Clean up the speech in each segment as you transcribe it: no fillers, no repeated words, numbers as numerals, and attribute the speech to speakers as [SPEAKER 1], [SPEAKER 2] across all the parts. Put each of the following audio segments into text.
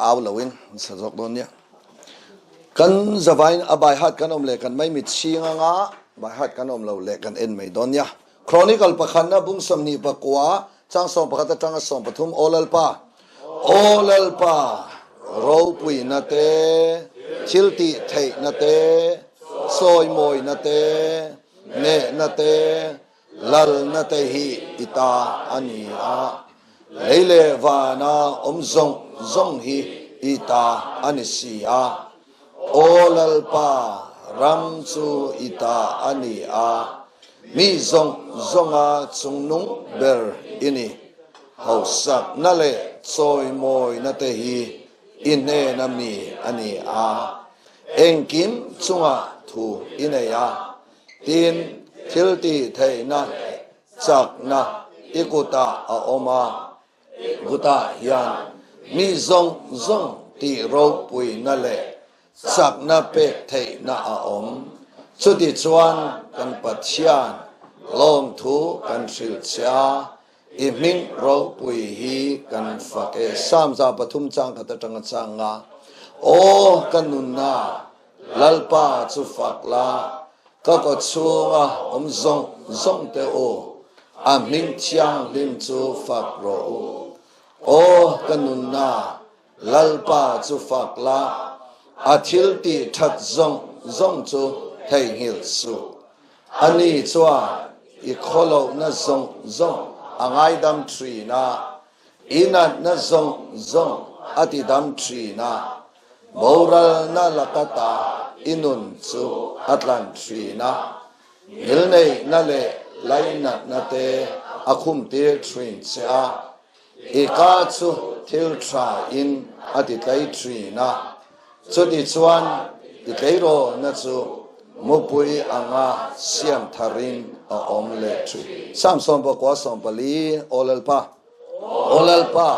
[SPEAKER 1] Au loin an sa zawk dawn nia. Kan zavain a by heart kan awm leh kan maimit chhing anga by heart kan awm lo leh kan en mai dawn nia. Chronicle pakhatna bung 29 chang 11 atanga 13 Aw Lalpa, Aw Lalpa, ropuina te, thiltih theihna te, sawimawina te, nehna te, Lalna te hi i ta a ni a, lei leh vana awm zawng zawng hi i ta a ni si a. Aw Lalpa, ram chu i ta a ni a, mi zawng zawnga chungnung ber i ni. Hausakna leh chawimawina te hi i hnena mi a ni a, engkim chungah thu i nei a. Tin, thil tih theihna chakna i kutah a awm a, kutah hian mi zawng zawng tih ropuina leh chakna pek theihna a awm. Chutichuan kan Pathian lawmthu kan hrilh che a, i hming ropui hi kan fak e. Psalm 3 chang khat atanga chang a, Aw ka nunna, Lalpa chu fak la, ka kaw chhunga awm zawng zawng te u, a hming thianghlim chu fak rawh u. Aw ka nunna, Lalpa chu fak la, a thil tih that zawng zawng chu theihnghilh suh. Ani chuan i khawlohna zawng zawng a ngaidam thin a, i natna zawng zawng a tidam thin a. Boralna lakata i nun chu a tlan thin a, ngilneihna leh lainatna te a khumtir thin che a, i ka chu thil tha in a ti tlei thin a, chutichuan i tleirawlna chu mupui anga siam tharin a awm leh thin. Psalm 94 14, Aw Lalpa. Aw Lalpa,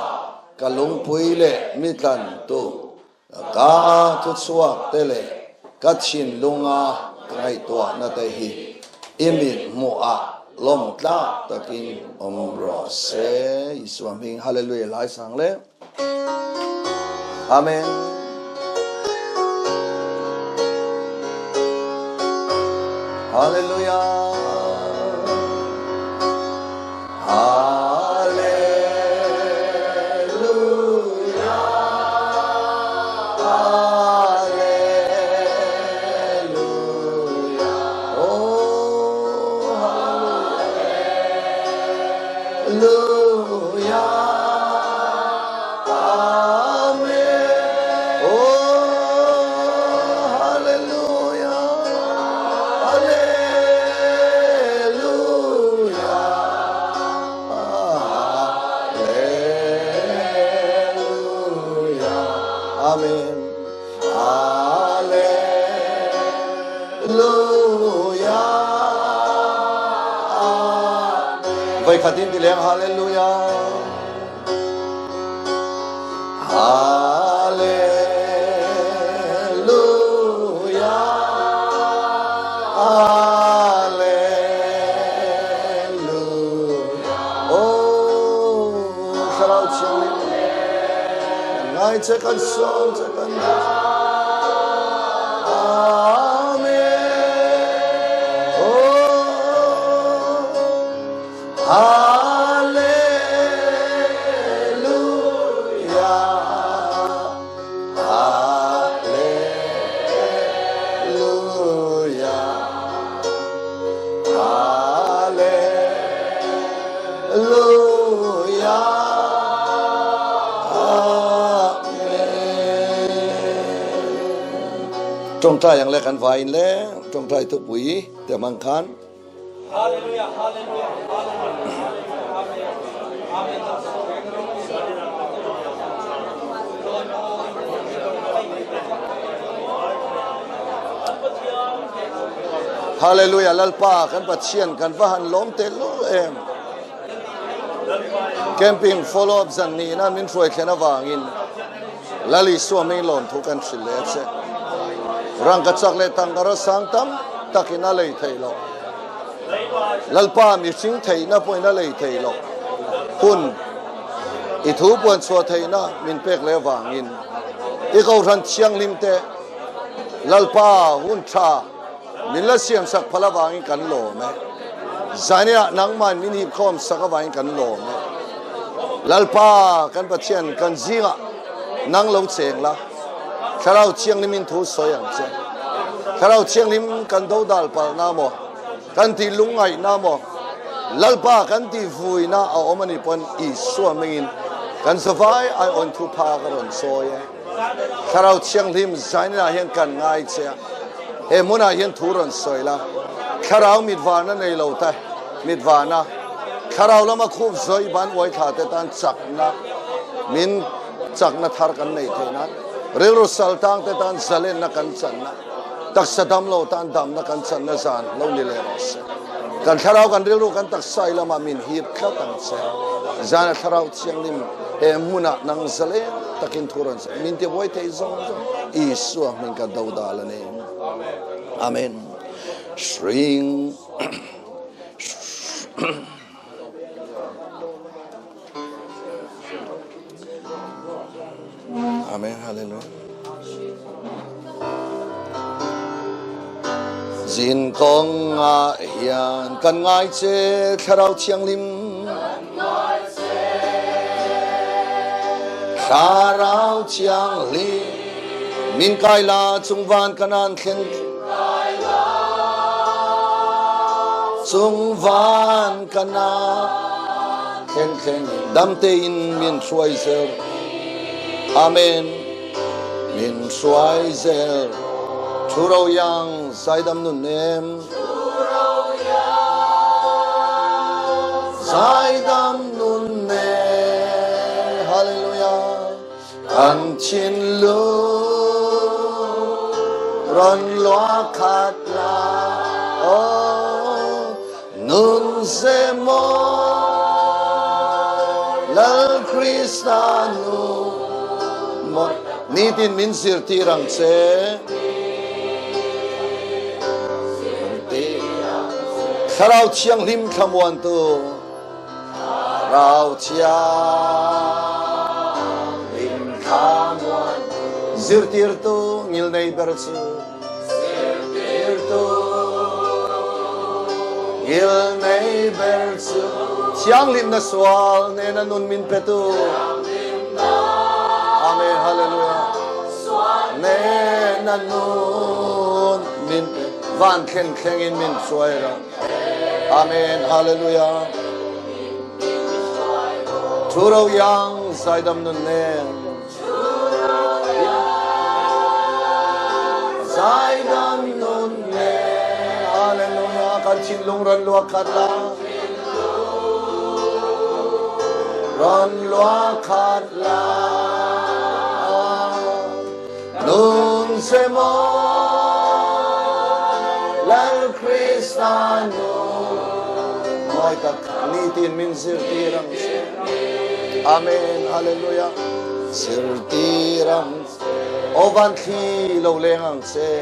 [SPEAKER 1] ka lungpui leh mi tlantu, ka thuchhuak te leh ka thinlunga ka ngaihtuahna te hi i mit hmuhah lawm tlak takin awm rawh se. Isua hming Hallelujah lai sang le. Amen. Hallelujah. Voi khat in ti leng hallelujah. Hallelujah. Hallelujah. Oh, thlarau thianghlim. Kan ngai che kan sawm che kan Amen. Oh, Hallelujah. Hallelujah. Hallelujah. Amen. Tawngtai ang le kan vain le tawngtai thupui te mang khan.
[SPEAKER 2] Hallelujah, hallelujah, hallelujah, amen. Amen.
[SPEAKER 1] Hallelujah Lalpa kan Pathian kan va han lawm teh lul em. Camping follow up zan ni na min hruai thlen avangin Lal Isua mei lawm thu kan hrilh leh a che. Rangkachak leh tangkara sang tam takin a lei theih loh. Lalpa mihring theihna pawhin a lei theih loh. Hun i thu puan chhuah theihna min pek leh avangin. I Kohhran Thianghlim te Lalpa hun tha min la siam sak phal avangin kan lawm e. Zainah nangmah min hip khawm sak avangin kan lawm e. Lalpa kan Pathian kan zingah nang lo cheng la, Thlarau Thianghlim in thu sawi ang che. Thlarau Thianghlim kan dodal palhna maw, kan tih lungngaihna maw, Lalpa kan tih vuina a awm a nih pawn Isua hmingin kan zavai aiawn thupha ka rawn sawi e. Thlarau Thianghlim zainah hian kan ngai che a, he hmunah hian thu rawn sawi la, Thlarau mitvarna nei lo te mitvarna, Thlarau lama khup zawi ban uai thla te tan chakna min chakna thar kan neih theih nan, rilru sal tang te tan zalenna kan channa, taksa dam lo tan damna kan channa zan lo ni leh rawh se. Kan thlarau kan rilru kan taksa i lamah min hip tlat ang che. Zana Thlarau Thianghlim he hmunah nang zalen takin thu rawn sawi min ti buai thei zawng zawng Isua hming ka do dal a ni. Amen. Hring Amen. Hallelujah. Zin kong ah hian kan ngai che Thlarau Thianghlim. Thlarau Thianghlim min kai la chung van kanan thlen chung van kanan thlen thlen dam tein min hruai zel Amen min hruai zel Thu ro yang zaidam nun nem Zaidam nun nem Hallelujah Kan thinlung ron lua khat la Oh Nun ze maw Lal Krista nu maw Nitin min zirtir ang che Thlarau Thianghlim thlamuantu Thlarau Thianghlim thlamuantu Zirtirtu ngilnei ber chu Zirtirtu ngilnei ber chu thianghlimna sual nena nun min petu Amen Hallelujah nena nun min pe van thlen thlengin min hruai ra Amen Hallelujah Thu ro yang zaidam nun nen Zaidam nun ne Hallelujah kan thinlung ron luak khat la ron luak khat la nun se mo Lal Krista nun mawi tak nitin min zirtir ang che Amen Hallelujah Zirtir ang che Aw van thli lo leng ang che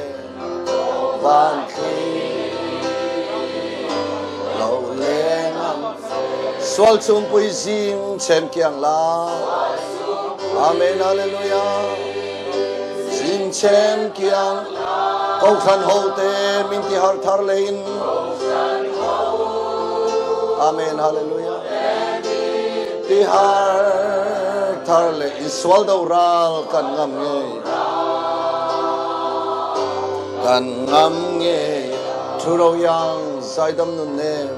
[SPEAKER 1] Van thli lo leng ang Sual chungpui zing chem kiang la Amen Hallelujah Zing chem kiang Kohhran ho te min ti har thar lein Amen Hallelujah Ti har thar le in sual do ral kan ngam ngei kan ngam ngei Thu ro yang zaidam nun nem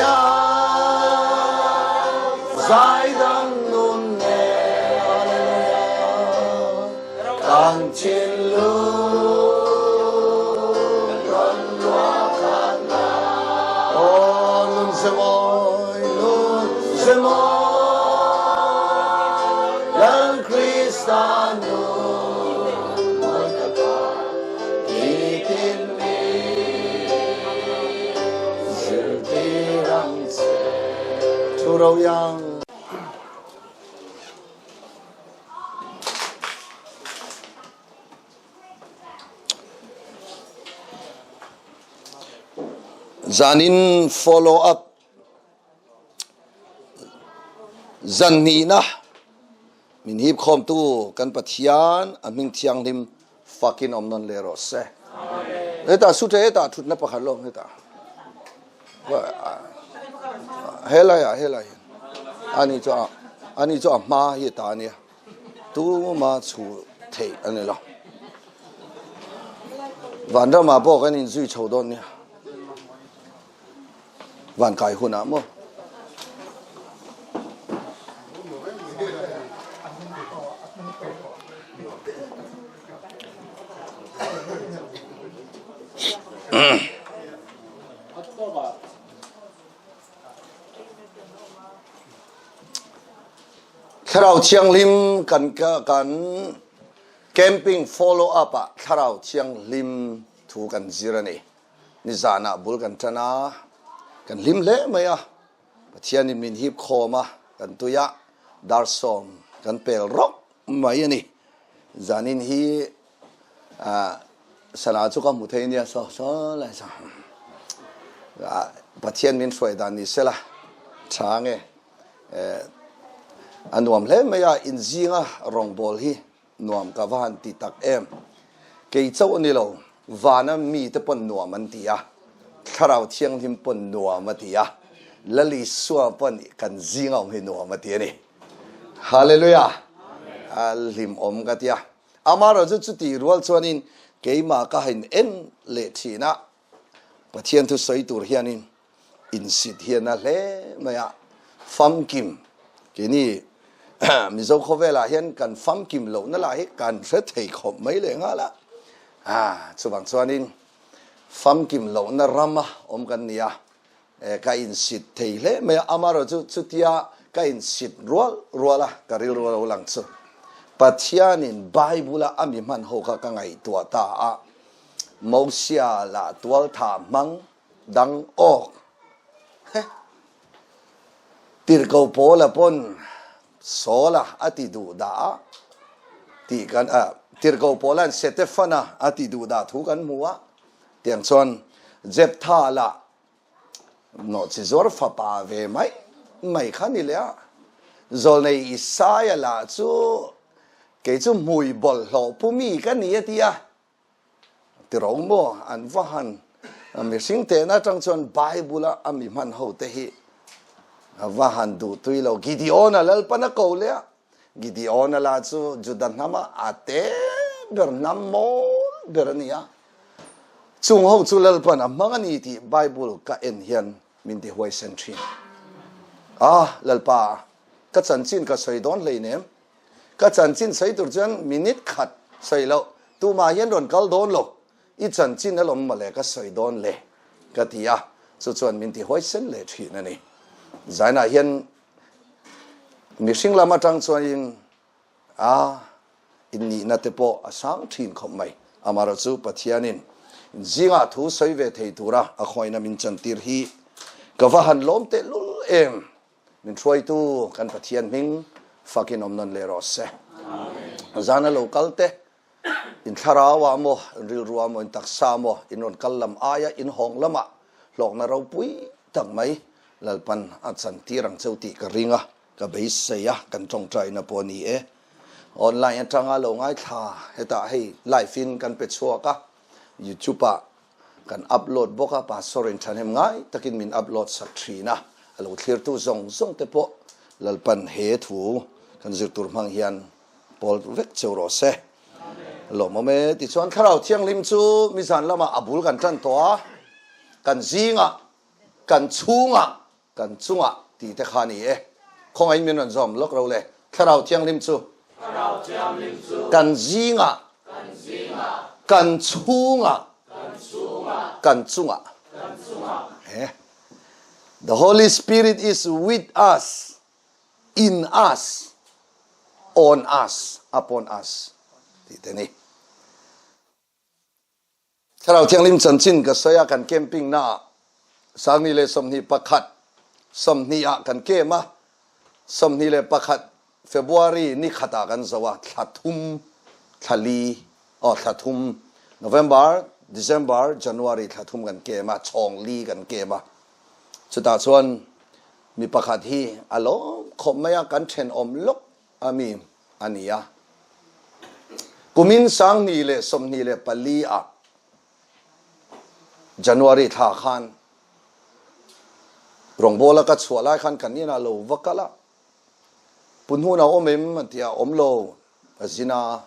[SPEAKER 1] yang zaidam nun nem Hallelujah Kan thinlung ron luah khat la Aw nun ze mawi nun ze mawi Lal Krista nun mawi tak ah Nitin min zirtir ang che Thu ro yang Zanin follow up zan hnihna. Min hip khawmtu kan Pathian a hming thianghlim fakin awm nawn leh rawh se. Hetah sute hetah thutna pakhat lawm hetah. Helai ah helai hian. Ani chu a ani chu a hma hi ta ania. Tuma chhu theih a ni lo. Vanramah pawh kan inzui chho dawn nia. Van kai hunah maw? Thlarau Thianghlim kan kan camping follow up ah Thlarau Thianghlim thu kan zir a ni. Nizan ah bul kan tan a, kan hlim hle mai a, Pathian in min hip khawm a, kan tui a, dar sawm kan pel rawk mai a ni. Zanin hi sana chu ka hmu thei nia saw saw lai saw. Pathian min hruai dan ni sela tha nge a nuam hle mai a, inzinga rawngbawl hi Nuam ka va han ti tak em. Kei chauh a ni lo, vana mite pawn nuam an ti a, Thlarau Thianghlim pawn nuam a ti a, Lal Isua pawn kan zinga awm hi nuam a ti a ni. Hallelujah! A hlimawm ka ti a. Amaherawhchu chu chutih rual chuanin keimah ka han en leh thin a, Pathian thu sawi tur hianin insit hian a hle mai a, famkim keini Mizo khawvelah hian kan famkim lohna lah hi kan hre thei khawp mai leh nghal a, chuvang chuanin famkim lohna rama awm kan ni a, ka insit thei hle mai a, amaherawhchu chutia ka insit rual rual a ka rilru a lo lang chu Pathianin Bible-a a mi hman ho kha ka ngaihtuah ta a, Mosia lah tualtha hmang dang awk he tirhko Paula pawn Saula a ti duh dah a tih kan a tirhko Paula'n Setefana a ti duh dah thu kan hmu a tiang chuan Jeptha lah nawhchi zuar fapa ve mai mai kha ni leh a Zawlnei Isaia lah chu kei chu hmui bawlhhlawh pu mi ka ni a ti a. Tiro maw an va han mihring tehna atang chuan Bible a a mi hman ho te hi a va han duh tui lo. Gideon-a Lalpan a ko leh a, Gideon-a lah chu Juda hnama a te ber hnam mawl ber a ni a. Chung ho chu Lalpan a hmang a ni tih Bible ka en hian min ti huaisen thin. Ah Lalpa, ka chanchin ka sawi dawn hleinem. Ka chanchin sawi tur chuan minute khat sawi loh, tumah hian rawn kal dawn lo, i chanchin alawm mawle ka sawi dawn le ka ti a, chu chuan min ti huaisen leh thin a ni. Zainah hian mihring lam atang chuanin a innihna te pawh a sang thin khawp mai. Amaherawhchu Pathianin zingah thu sawi ve thei tura a khawina min chantir hi ka va han lawm tehlul em! Min hruaitu kan Pathian hming fakin awm nawn leh rawh se. Zana lo kal te, in thlarau ah maw, in rilru ah maw, in taksa maw, in rawn kal lam aia in hawng lamah hlawkna ropui tak mai Lalpan a chantir ang cheu tih ka ring a, ka beisei a, kan tawngtaina pawh a ni e. Online atanga lo ngaithla hetah hei live in kan pe chhuak a, YouTube ah Kan upload bawk a, Pastor in thahnem ngai takin min upload sak thin a, a lo thlirtu zawng zawng te pawh Lalpan he thu kan zir tur hmang hian pawl vek cheu rawh se. Lawmawm e. Tichuan Thlarau Thianghlim chu mizan lamah a bul kan tan tawh a, kan zingah, kan chhungah, Kan chungah tih te kha a ni e. Khawngaihin min rawn zawm lawk ro le. Thlarau Thianghlim chu. Kan zingah. Kan chhungah. Kan chungah. He. The Holy Spirit is with us, in us, on us, upon us tih te ni. Thlarau Thianghlim chanchin ka sawi a, kan camping na ah 2021, 20 ah kan camp a, 21 February ni khat ah kan zo a, thla thum, thla li, aw thla thum, November, December, January thla thum kan camp a, chhawng li kan camp a. Chutah chuan mi pakhat hi a lawm khawp mai a, kan thenawm lawk a mi. a ni a. Kumin 2024 ah January thla khan rawngbawl a ka chhuah lai khan kan inah lo va kal a, Pu Hnuna awm em? a ti a, awm lo, a zin a,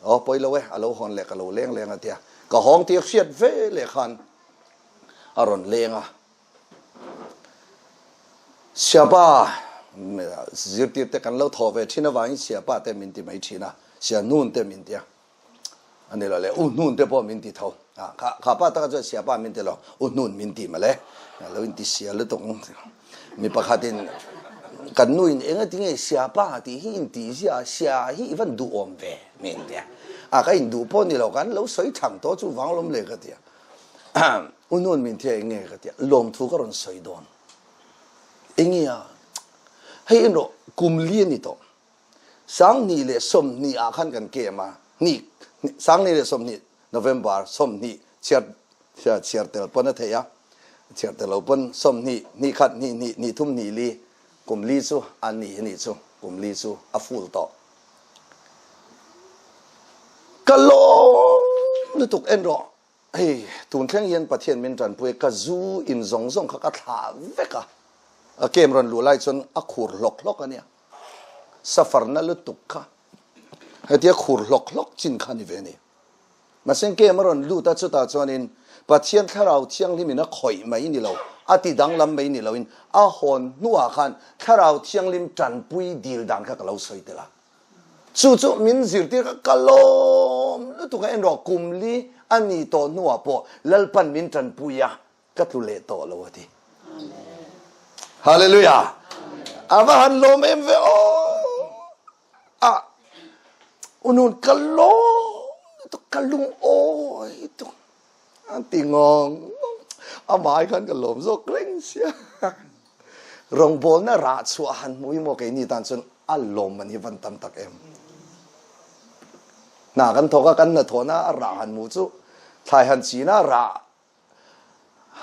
[SPEAKER 1] aw pawi lo e, a lo hawn leh ka lo leng leng a ti a, ka hawng tih a hriat ve leh khan a rawn leng a. Siapa zirtir te kan lo thawh ve thin avangin siapa te min ti mai thin a, sia hnun te min ti a, a ni lo le, u hnun te pawh min ti tho. Kha kha pa taka chuan siapa min ti lo, u hnun min ti mawle, lo inti sia lutuk. Mi pakhatin kan nu in enga tinge siapa tih hi inti zia, sia hi i van duhawm ve min ti a, a ka induh pawh ni lo, kan lo sawi thang tawh chu vang lawm le ka ti a. U Nun min thia eng nge ka tia, lawmthu ka rawn sawi dawn. Eng nge a? Hei en rawh, kum li a ni tawh. 2020 ah khan kan kem a, hnih, 2020 November 20 chhiar, chhiar tel pawn a theih a, chhiar tel lo pawn 20, hnih khat, hnih hnih, hnih thum, hnih li, kum li chu a ni a nih chu, kum li chu a full tawh. Ka lawm lutuk en rawh. Hei, tun thleng hian Pathian min tanpui a, ka zu in zawng zawng kha ka thlah vek a. A kem rawn luh lai chuan a khur hlawk hlawk a nia. Safarna lutuk kha hetia khur hlawk hlawk chin kha ni ve a ni. Mahse kem a rawn lut a, chutah chuanin Pathian Thlarau Thianghlimin a khawih mai ni lo, a ti danglam mai ni loin a hawn hnuah khan Thlarau Thianghlim tanpui dil dan kha ka lo sawi tel a. Chu chu min zirtir kha ka lawm lutuk a, enrawh kum li a ni tawh hnuah pawh Lalpan min tanpui a, ka tlu leh tawh lo a ti. Hallelujah! A va han lawm em ve aw! A unun ka lawm lutuk, ka lungawi tuk. An ti ngawng ngawng. Amah ai khan ka lawm zawk reng sia. Rawngbawlna rah chhuah han hmu hi maw keini tan chuan a lawm man hi van tam tak em. Hna kan thawk a, kan hnathawhna a rah han hmu chu thlai han china rah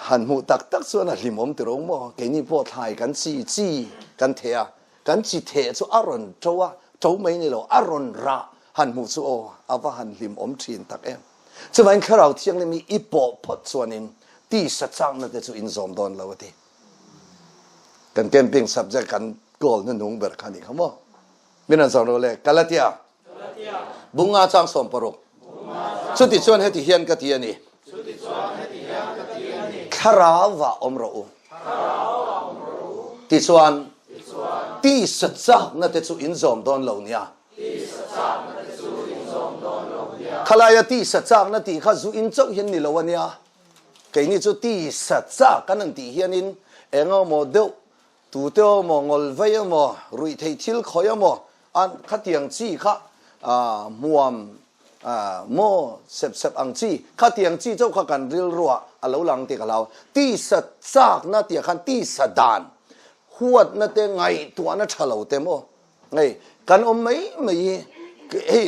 [SPEAKER 1] han hmuh tak tak chuan a hlimawm ti ro maw. Keini pawh thlai kan chi chi kan theh a, kan chi theh chu a rawn to a, to mai ni lo a rawn rah han hmuh chu aw a va han hlimawm thin tak em. Chuvangin Thlarau Thianghlim hi i pawh phawt chuanin tisa chakna te chu in zawm dawn lo a ti. Kan camping subject kan goal hnuhnung ber kha ni kha maw? Min an zawm lo le. Galatia. Bunga chang 16. Chuti chuan heti hian ka ti a ni. Thlarauva awm rawh u. Tichuan tisa chakna te chu in zawm dawn lo nia. Khalaia tisa chakna tih kha zu in chauh hian ni lo a nia. Keini chu tisa chak kan han tih hianin eng emaw deuh, tute emaw, ngawlvei emaw, ruihtheih thil khawih emaw, an khatiang chi kha hmuam maw sep sep ang chi, khatiang chi chauh kha kan rilruah a lo lang tih ka hlau. Tisa chakna tih ah khan tisa dan, huatna te, ngaihtuahna tha lo te maw, Hei, kan awm mai mai hi, hei,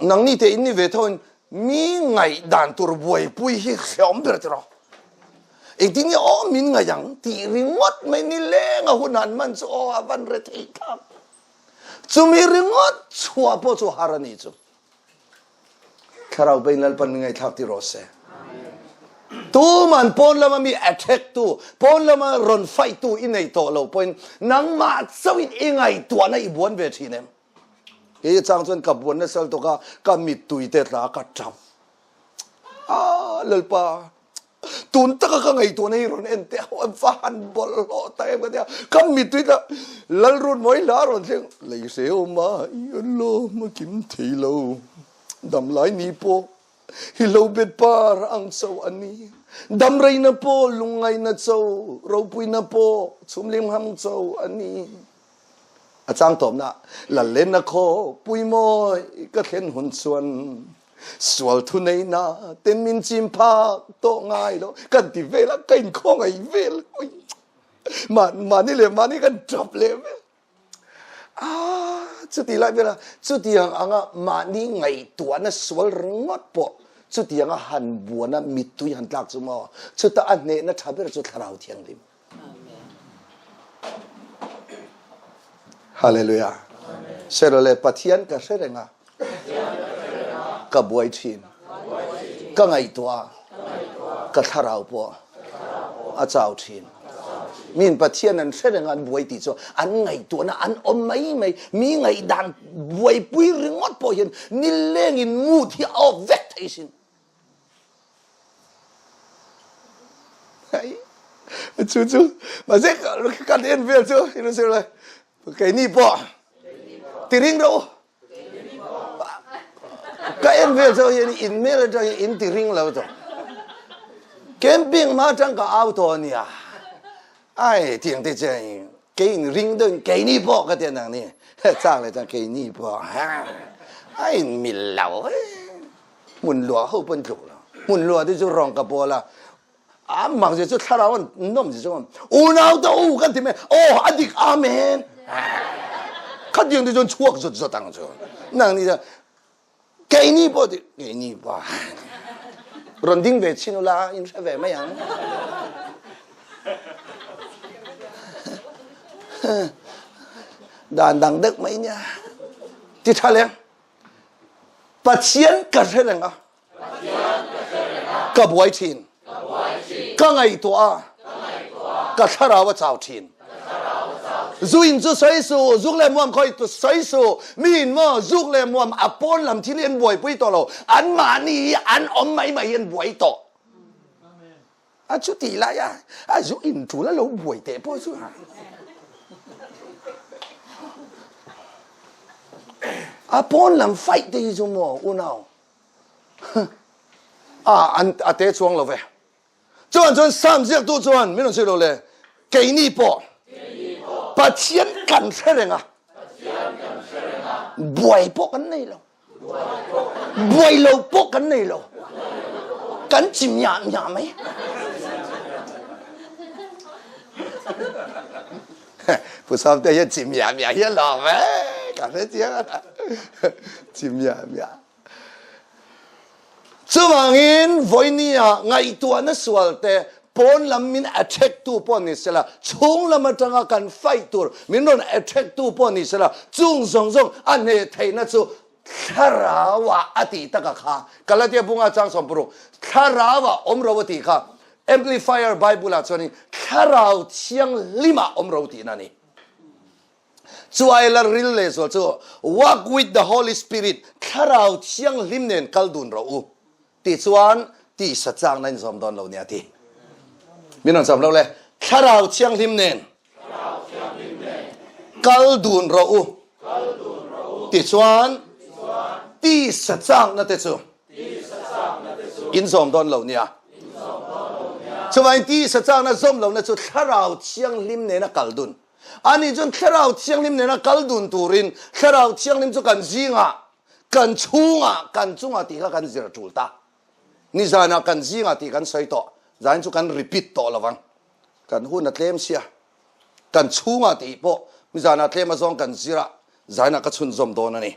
[SPEAKER 1] nangni te in ni ve tho in mi ngaih dan tur buaipui hi hreawm ber tiraw. Engtin nge aw min ngaih ang tih ringawt mai ni leng a hun han man chu aw a van re thei thlak. Chumi ringawt chhuah pawh chu har a ni chu. Thlarau Bein Lalpan min ngaihthlak ti rawh se. Tuman pawn lama mi attack tu, pawn lama rawn fight tu i nei tawh lo pawhin nangmah chauhin i ngaihtuahna i buan ve thin em? Kei chang chuan ka buan nasa lutuk a, ka mittui te tla ka tap. Ah, Lalpa, Tun taka ka ngaihtuahna hi rawn en teh a, va han bawlhhlawh ta em ka ti a, ka mittui ta Lalrunmawi hla a rawn thleng, lei hreu mai an lawm a kim thei lo, damlai ni pawh hi lo bet par ang cho a ni, damreina pawh lungngaihna cho, ropuina pawh chhumlim ham cho a ni. A chang tawpna Lallenna khaw puimawi ka thlen hun chuan sual thu neina ten min chim phak tawh ngai lo kan ti vel a, ka inkhawngaih vel ui mahni leh mahni kan tap leh vel a chuti lai vel a chutiang anga mahni ngaihtuahna sual ringawt pawh chutianga han buana mittui han tlak chu maw chuta a hnehna tha ber chu thlarau thianghlim Hallelujah. Sero le Pathian ka hre reng a, ka buai thin. Ka ngaihtuah a, ka thlarau pawh a chau thin. Min Pathian an hre reng a, an buai tih chu an ngaihtuahna an awm mai mai. Mi ngaihdan buaipui ringawt pawh hian nilengin mood hi a off vek thei sin. Chu chu mahse kan en vel chu keini pawh ti ring rawh u. Ka en vel chu hian in hmel atang hian in ti ring lo tawh. Camping hma atang ka au tawh ania. Ai tiang te chuan kei in ring deuh in keini pawh ka ti nang ni. Chang leh chuan keini pawh a in mil lo. Hmun luah ho pawn tluk lo. Hmun luah te chu rawng ka pawl a. A mak zia chu thlarau an nawm zia chu unau te u kan ti mai aw a dik amen khatiang te chuan chhuak zut zut ang chu nang ni keini pawh ti keini pawh rawn ding ve chin ula in hre ve mai ang dan dang deuh mai nia ti tha leng Pathian ka hre reng a. Ka buai thin. Ka ngaihtuah a. Ka thlarau a chau thin. Zu in chu sawi su, zuk leh muam khawi tu sawi su. Mi in maw zuk leh muam a pawn lam thil hi an buaipui tawh lo. Anmahni hi an awm mai mai hi an buai tawh. A chuti lai a, a zu in tul a lo buai teh pawh chu a pawn lam fight te hi chu maw unau a an a te chuang lo ve. Chuan chuan Psalm ziaktu chuan min rawn sawi lo le, keini pawh Pathian kan hre reng a, buai pawh kan nei lo. Buai lo pawh kan nei lo. Kan chim miah miah mai. Pu Samte hian chim miah miah hi a lawm e. Ka hre chiang a. Chim miah miah. Chuvangin vawiini ah ngaihtuahna sual te pawn lam min attract tu pawh ni sela, chhung lam atanga kan fight tur min rawn attract tu pawh ni sela, chung zawng zawng a hneh theihna chu Thlarau ah a tih taka kha Galatia bunga chang 60 Thlarau ah awm ro a tih kha Amplifier Bible ah chuanin Thlarau Thianghlim ah awm ro tihna a ni. Chu ai la ril leh zual chu Walk with the Holy Spirit, Thlarau Thianghlim nen kal dun rawh u, tih chuan tisa chakna in zawm dawn lo nia ti. Min rawn zawm lo le. Thlarau Thianghlim nen kal dun rawh u, tih chuan tisa chakna te chu in zawm dawn lo nia. Chuvangin tisa chakna zawm lohna chu Thlarau Thianghlim nena kal dun. Ani chuan Thlarau Thianghlim nena kal dun turin Thlarau Thianghlim chu kan zingah, kan chhungah, kan chungah tih kha kan zir tul ta. Nizanah kan zingah tih kan sawi tawh, zain chu kan repeat tawh lo vang. Kan hun a tlem sia. Kan chhungah tih pawh nizanah tlem azawng kan zir a, zainah ka chhunzawm dawn a ni.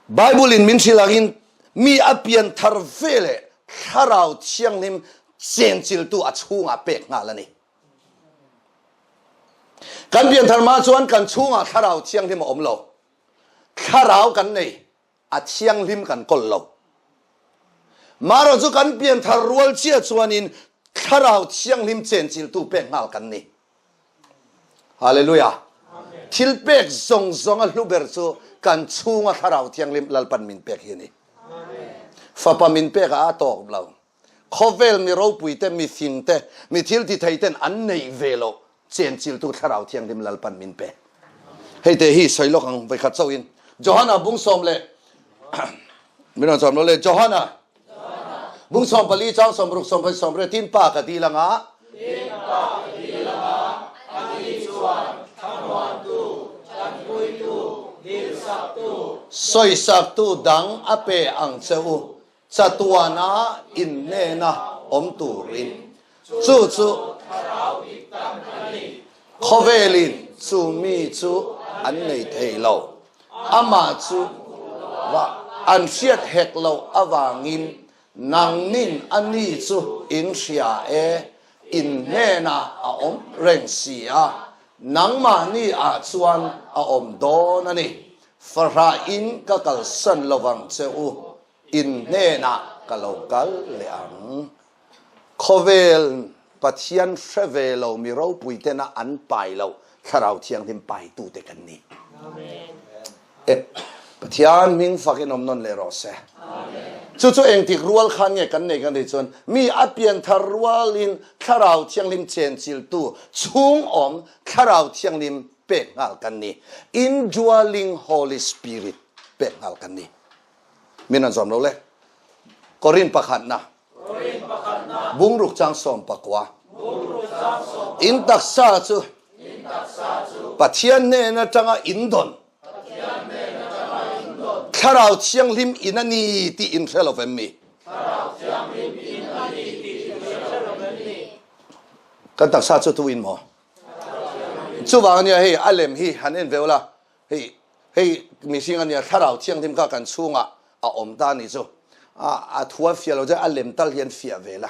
[SPEAKER 1] Bible in min hrilh angin mi a pian thar ve leh Thlarau Thianghlim chenchiltu a chhungah pek nghal a ni. Kan pian thar hma chuan kan chhungah Thlarau Thianghlim a awm lo. Thlarau kan nei, a thianghlim kan kawl lo. Marawh chu kan pian thar rual chiah chuanin Thlarau Thianghlim chenchiltu pek nghal kan ni. Hallelujah. Thil pek zawng zawng a hlu ber chu kan chhunga Thlarau Thianghlim Lalpan min pek hi a ni. Fapa min pek ah a tawk lo. Khawvel mi ropui te, mi fing te, mi thil ti thei ten an neih ve loh chenchiltu Thlarau Thianghlim Lalpan min pe. Hei te hi sawi lawk ang vawikhat chauh in. Johana bung sawm leh min rawn sawm lo le Johana Bung 14 chang 60 sawm 80 tin pa ka dil anga
[SPEAKER 2] Tin pa ka dil anga ani chuan thlamuantu, tanpuitu, dilsaktu,
[SPEAKER 1] sawisaktu dang a pe ang che u, chatuana innena awm turin. Chu chu
[SPEAKER 2] Thlarau dik tak a ni.
[SPEAKER 1] Khawvelin chu mi chu an nei thei lo. Amah chu va an hriat hek loh avangin nangnin a ni chu in hria e, in hnenah a awm reng si a. Nangmahni ah chuan a awm dawn a ni. Fahrah in ka kalsan lovang che u, in hnenah ka lo kal leh ang. Khawvel Pathian hre ve lo mi ropui tena an pai loh Thlarau Thianghlim paitute kan ni. E, Pathian hming fakin awm nawn leh rawh se. Chu chu engtik rual khan nge kan nei kan tih chuan mi a pianthar rualin Thlarau Thianghlim chenchiltu chhung awm Thlarau Thianghlim pek nghal kan ni. Indwelling Holy Spirit pek nghal kan ni. Min an zawm lo le. Korin pakhatna. Bungruk chang 14. In taksa chu Pathian hnen atanga in dawn Thlarau Thianghlim in a ni tih in hre lo vem mi? Kan taksa chu tu in maw? Chuvang ania hei a lem hi han en ve ula Hei, hei mihring a nia, Thlarau Thianghlim kha kan chhungah a awm ta a nih chu. A, a thu a fiah lo chuan a lem tal hian fiah ve la.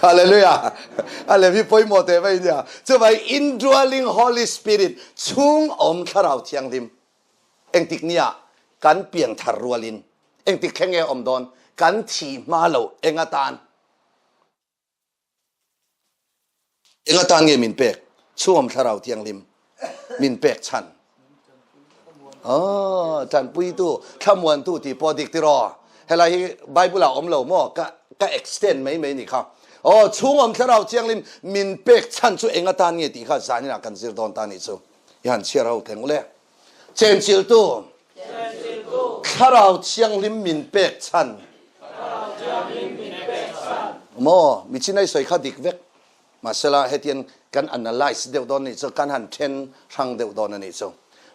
[SPEAKER 1] Hallelujah! A lem hi pawimawh teh mai nia. Chuvai indwelling Holy Spirit, chhung awm Thlarau Thianghlim. Engtik nia kan piang thar rualin, engtik thleng nge awm dawn, kan thi hma lo eng atan. Eng atan nge min pek? Chhuam Thlarau Thianghlim min pek chhan. Oh, ṭanpuitu, thlamuantu tih pawh dik tiraw? Helai hi Bible ah awm lo maw? Ka, ka extend mai mai nih kha. Oh, chhungawm Thlarau Thianghlim min pek chhan chu eng atan nge tih kha zanin ah kan zir dawn ta nih chu. I han chhiar ho thleng ule. Chenchiltu, Thlarau Thianghlim min pek chhan. Maw, mi chinai sawi kha dik vek. Mahsela hetian kan analyse deuh dawn nih chu, kan han then hrang deuh dawn a nih chu.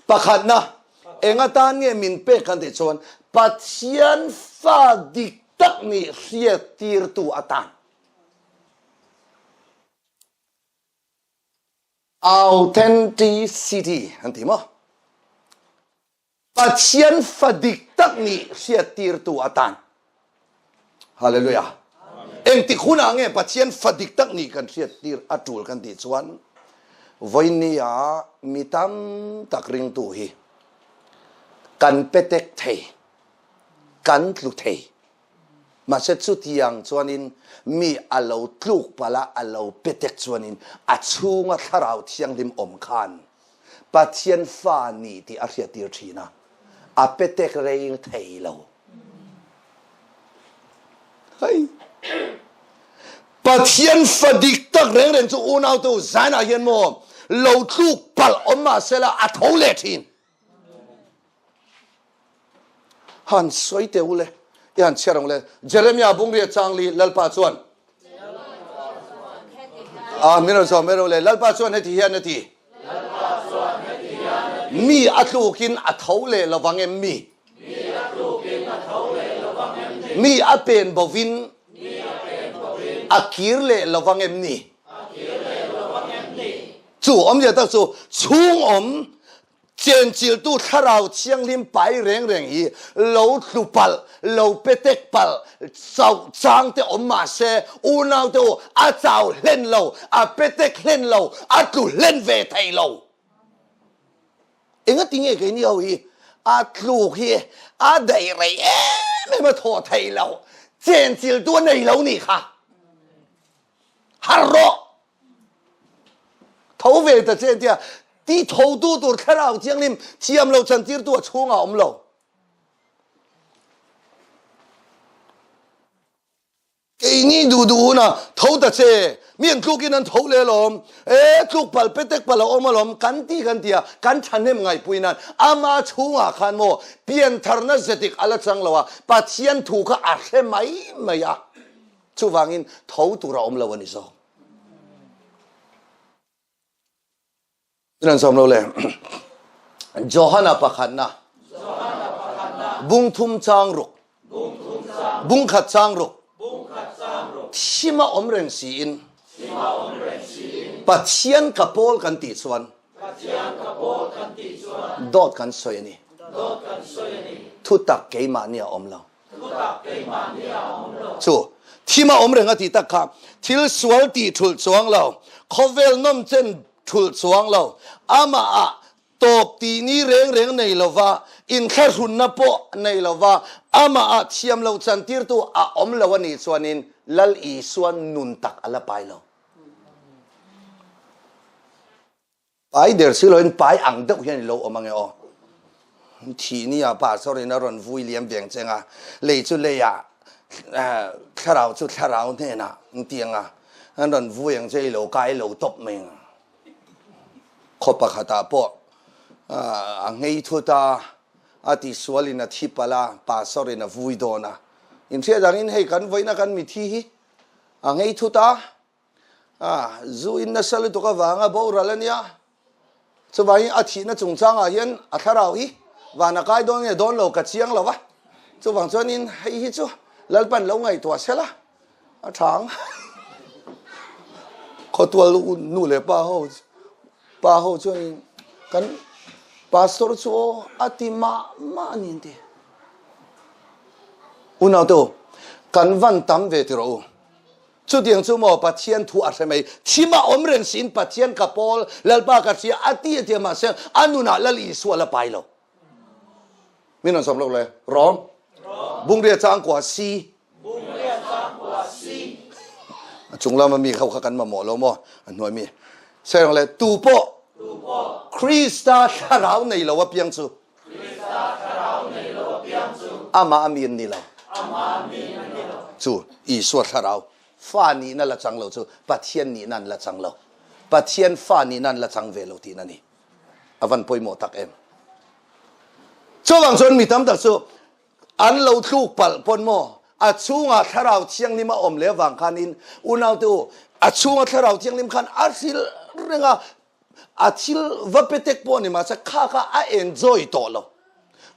[SPEAKER 1] Pakhatna, eng atan nge min pek kan tih chuan Pathian fa dik tak nih hriattirtu atan. Authenticity an ti maw? Pathian fa dik tak nih hriattirtu atan. Hallelujah. Engtik hunah nge Pathian fa dik tak nih kan hriattir a tul kan tih chuan vawiin ah mi tam tak ringtu hi kan petek thei, kan tlu thei. Mahse chutiang chuanin mi a lo tluk palh a, a lo petek chuanin a chhunga Thlarau Thianghlim awm khan Pathian fa ni tih a hriattir thin a, a petek rei thei lo. Hei. Pathian fa dik tak reng reng chu unaute u zanah hian maw lo tluk palh awm mahsela a tho leh thin. Han sawi teh u le, i han chhiar ang le. Jeremia bungria changli Lalpa chuan a min rawn zawm ero le Lalpa chuan heti hian a ti. Mi a tlukin a tho leh lovang em mi? Mi a pen bovin a kir leh lovang em ni? Chu awmzia tak chu chhung awm Chenchiltu Thlarau Thianghlim pai reng reng hi lo tlu palh, lo petek palh, chauh chang te awm mah se, unau te u, a chau hlen lo, a petek hlen lo, a tlu hlen ve thei lo. Engati nge keini ho hi a tluk hi a daih rei em em a thawh thei lo, chenchiltu a nei lo nih kha. Har rawh! Tho ve ta che tia ti thotu tur Thlarau Thianghlim thiam lo chantirtu a chhungah awm lo. Keini duh duh hunah tho ta che, mi an tlukin an tho leh alawm, e tluk pal petek pal a awm alawm kan ti kan tia kan thahnem ngaihpui nan ama chhungah khan maw piantharna zetik a la chang lo a, Pathian thu kha a hre mai mai a. Chuvangin tho tur a awm lo a ni zawk. Nan sawm lo le. Johana pakhatna. Bung thum chang ruk. Bung khat chang ruk. Thima awm reng siin. Pathian ka pawl kan tih chuan. Dawt kan sawi a ni. Thutak keimahni a awm lo. Chu. Thim a awm reng a tih tak kha. Thil sual tih thulh chuang lo, khawvel nawm chen thulh chuang lo, amah ah tawp tih ni reng reng nei lova, inthlahrunna pawh nei lova, amah ah thiam lo chantirtu a awm lo a nih chuanin Lal Isua nun tak a la pai lo. Pai der si loin pai ang deuh hian i lo awm ange aw. Thih ni ah pastor in a rawn vui liam veng cheng a, lei chu lei ah thlarau chu thlarau hnenah an ti ang a, an rawn vui ang che i lo kai lo tawp mai ang. Khaw pakhat ah pawh a nghei thut a, a tisual in a thi palh a, pastor in a vui dawn a. Inhriat angin hei kan vawiina kan mithi hi a nghei thut a, A, zu in nasa lutuk avanga boral a nia. Chuvangin a thihna chungchangah hian a thlarau hi van a kai dawn nge dawn lo ka chiang lo va. Chuvang chuanin hei hi chu Lalpan lo ngaihtuah sel a, a tha ang. Khawtual nu leh pa ho pa ho chuanin kan pastor chu aw a ti mah mah a ni an ti. Unaute u, kan van tam ve ti rawh u. Chutiang chu maw Pathian thu a hre mai. Thim a awm reng siin Pathian ka pawl, Lalpa ka hria a ti a ti a mahse a nunah Lal Isua la pai lo. Min rawn sawm lawk le. Rom. Bungria changkua si.
[SPEAKER 2] Bungria changkua si.
[SPEAKER 1] A chung lama mi kho kha kan mamawh lo maw a hnuai mi. Serang le tu pawh Krista thlarau nei lo apiang chu Amah a mi an ni lo. Cu Isua thlarau fa nihna la cang lo cu Pathian nihna an la cang lo. Pathian fa nihna an la cang ve lo tiin a ni. A van pawimawh tak em. Chuvang chuan mi tam tak cu an lo tluk palh pawn maw a chungah thlarau thianghlim a awm le vang khan in unau te u a chunga thlarau thianghlim khan a hril reng a A thil va pe tek pawh ni mahse kha kha a enjoy tawh lo.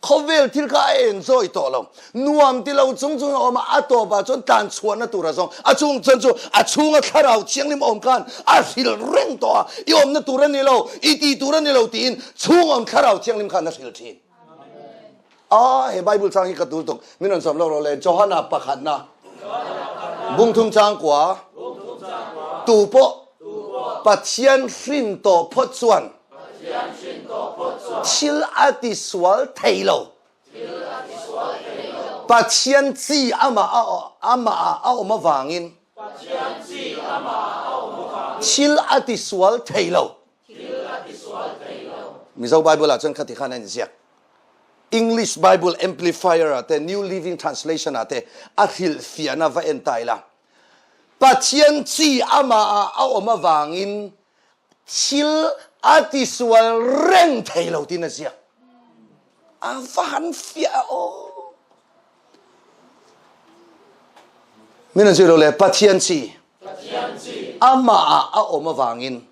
[SPEAKER 1] Khawvel thil kha a enjoy tawh lo. Nuam ti lo chung chung a awm a, a tawpah chuan tlan chhuahna tur a zawng. A chung chuan chu a chhunga thlarau thianghlim awm khan a hrilh reng tawh a, i awmna tur a ni lo, i tih tur a ni lo tiin chhung awm thlarau thianghlim khan a hrilh thin. A he Bible chang hi ka tul tuk. Min rawn sawm lo rawh le. Johana pakhatna. Bungthum chang kua. Tu pawh Pathian hrin tawh phawt chuan thil a ti sual thei lo. Pathian chi amah amah a awm avangin thil a ti sual thei lo. Mizo Bible ah chuan khati khan a inziak. English Bible Amplifier ah te New Living Translation ah te a hrilhfiahna va en ta ila. Pathian chi amah ah a awm avangin thil a tisual reng thei lo tiin a ziak. A va han fiah aw. Min an zui lo le Pathian chi amah ah a awm avangin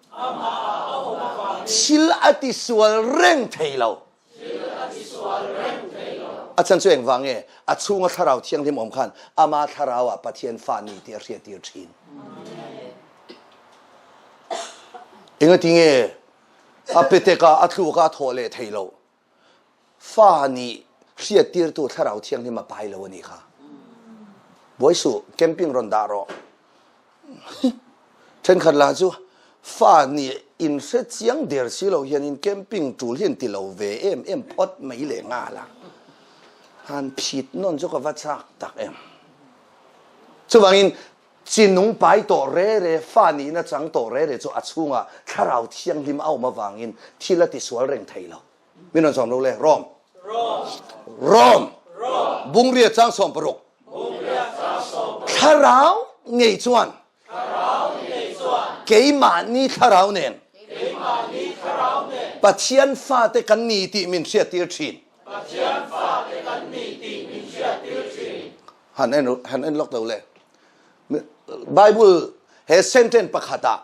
[SPEAKER 1] thil a tisual reng thei lo. A chan chu engvang nge a chhunga thlarau thianghlim awm khan ama thlarau ah Pathian fa ni tih a hriattir thin. Engati nge a petek ah a tluk ah a thawh leh thei lo. Fa nih hriattirtu Thlarau Thianghlim a pai lo a nih kha. Buai suh, camping rawn dah rawh. Thenkhat lah chu fa nih in hre chiang der si lo hian in camping tul hi an ti lo ve em em phawt mai leh nghal a. Han phit nawn chu ka va chak tak em. Chuvangin chinung pai tawh re re, fa nihna chang tawh re re chu a chhungah Thlarau Thianghlim a awm avangin thil a tisual reng thei lo. Min rawn sawm lo le. Rom. Rom. Bungria chang 16. Thlarau ngei chuan. Keimahni thlarau nen. Pathian fate kan ni tih min hriattir thin. Han en han en lawk lo le. Bible he sentence pakhat ah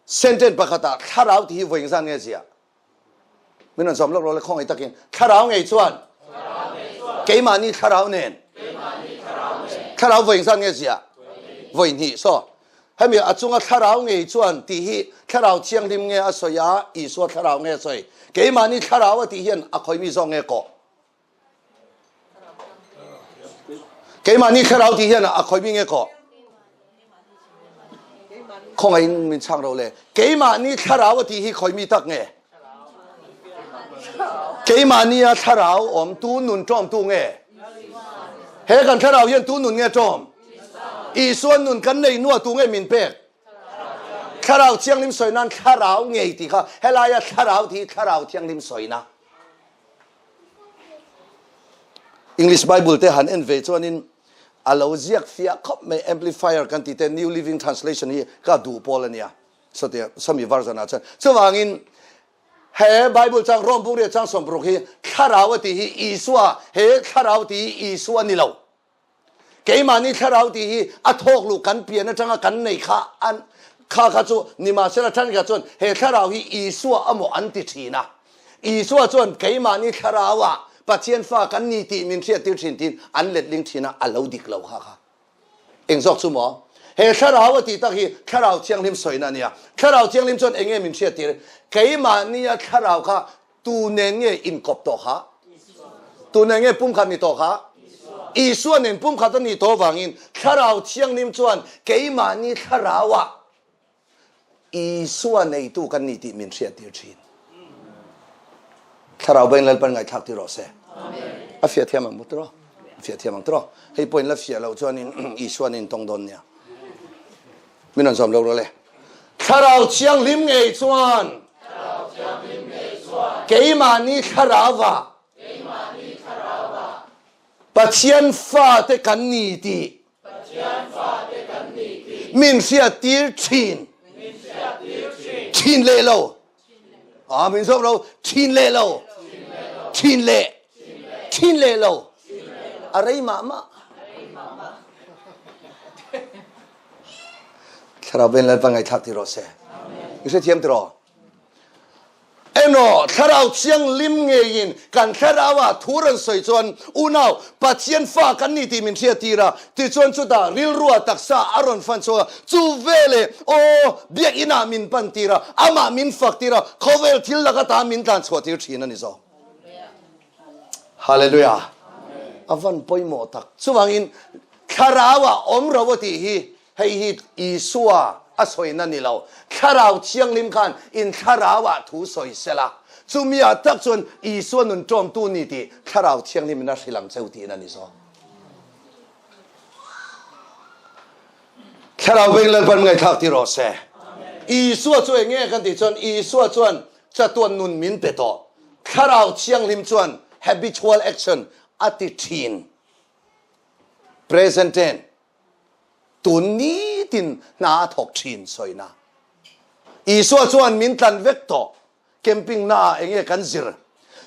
[SPEAKER 1] sentence pakhat ah thlarau ti hi voi engzat nge ziah? Min rawn sawm lawk rawh le khawngaih takin thlarau ngei chuan keimahni thlarau nen thlarau voi engzat nge ziah? Voi hnih so hemi a chunga thlarau ngei chuan tih hi thlarau thianghlim nge a sawi a Isua thlarau nge a sawi keimahni thlarau a tih hian a khawimi zawk nge kawh? Keimahni thlarau tih hian a khawi mi nge kawh? Khawngaihin min chhang ro le. Keimahni thlarau a tih hi khawi mi tak nge? Keimahni a thlarau awm tu nun ṭawm tu nge? He kan thlarau hian tu nun nge ṭawm? Isua nun kan nei nua tu nge min pek? Thlarau Thianghlim sawi nan thlarau ngei tih kha helaia thlarau tih hi thlarau thianghlim sawina. English Bible te han en ve chuanin a lo ziak fiah khawp mai Amplifier kan tih te New Living Translation hi ka duh pawl a nia. Satia sami version ah chuan chuvangin he Bible chang Rom bung riat chang 60 hi thlarau a tih hi Isua he thlarau tih hi Isua ni lo. Keimahni thlarau tih hi a thawk luh kan pian atanga kan nei kha an kha kha chu nimahsela thenkhat chuan he thlarau hi Isua amaw an ti thin a. Isua chuan keimahni thlarauah Pathian fa kan ni tih min hriattir thin tiin an letling thin a, a lo dik lo kha kha. Eng zawk chu maw? He thlarau a tih tak hi thlarau thianghlim sawina a nia. Thlarau thianghlim chuan eng nge min hriattir? Keimahnia thlarau kha Tu nen nge inkawp tawh kha? Tu nen nge pumkhat ni tawh kha? Isua nen pumkhat a nih tawh avangin Thlarau Thianghlim chuan keimahni thlarauah Isua neitu kan ni tih min hriattir thin. Thlarau Bain Lalpan ngaihthlak tir rawh se. A fiah thiam ang tiraw? A fiah thiam ang tiraw? Hei pawhin la fiah loh chuanin Isua nen tawng dawn nia. Min rawn zawm lo rawh le. Thlarau Thianghlim ngei chuan keimahni thlarauah Pathian fate kan ni tih min hriattir thin. Thin leh lo. Ah, min zawm lo. Thin leh lo. Thin leh. Thin leh lo. A rei mah mah. Thlarau ven Lalpa ngaihthlak ti rawh se. I hrethiam ti rawh. Emaw thlarau thianghlim ngeiin kan thlarauah thu rawn sawi chuan unau Pathian fa kan ni tih min hriattir a, tichuan chutah rilrua taksa a rawn fan chhuak a, chu veleh aw biakinah min pantir a, amah min faktir a, khawvel thil lak ata min tlan chhuahtir thin a ni zawk. Hallelujah! A van pawimawh tak. Chuvangin thlarauah awm ro a tih hi Hei hi Isua a sawina ni lo. Thlarau Thianghlim khan in thlarauah thu sawi sela, chumi-ah tak chuan Isua nun ṭawmtu ni tih Thlarau Thianghlimin a hrilh ang cheu tiin a ni zawk. Thlarau veng Lalpan ngaihthlak ti rawh se. Isua chu eng nge kan tih chuan Isua chuan chatuan nun min pe tawh. Thlarau Thianghlim chuan habitual action a ti ṭhin. Present tense. Tun nitin hna a thawk thin sawina. Isua chuan min tlan vek tawh. Camping na ah enge kan zir?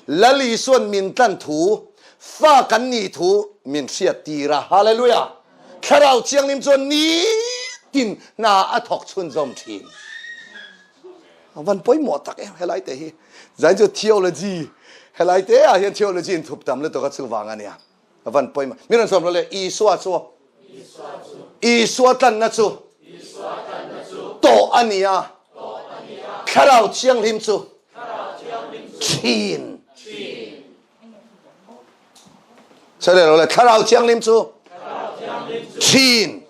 [SPEAKER 1] Lal Isuan min tlan thu, fa kan nih thu min hriat tir a. Hallelujah! Thlarau Thianghlim chuan nitin hna a thawk chhunzawm thin. A van pawimawh tak em helai te hi. Zain chu theology helai te ah hian theology in thup tam lutuk a chuvang a nia. A van pawimawh. Mi rawn sawm lo le Isua chu Isua tlanna chu tawh a ni a. Thlarau Thianghlim chu thin. Sawi leh lo le Thlarau Thianghlim chu thin.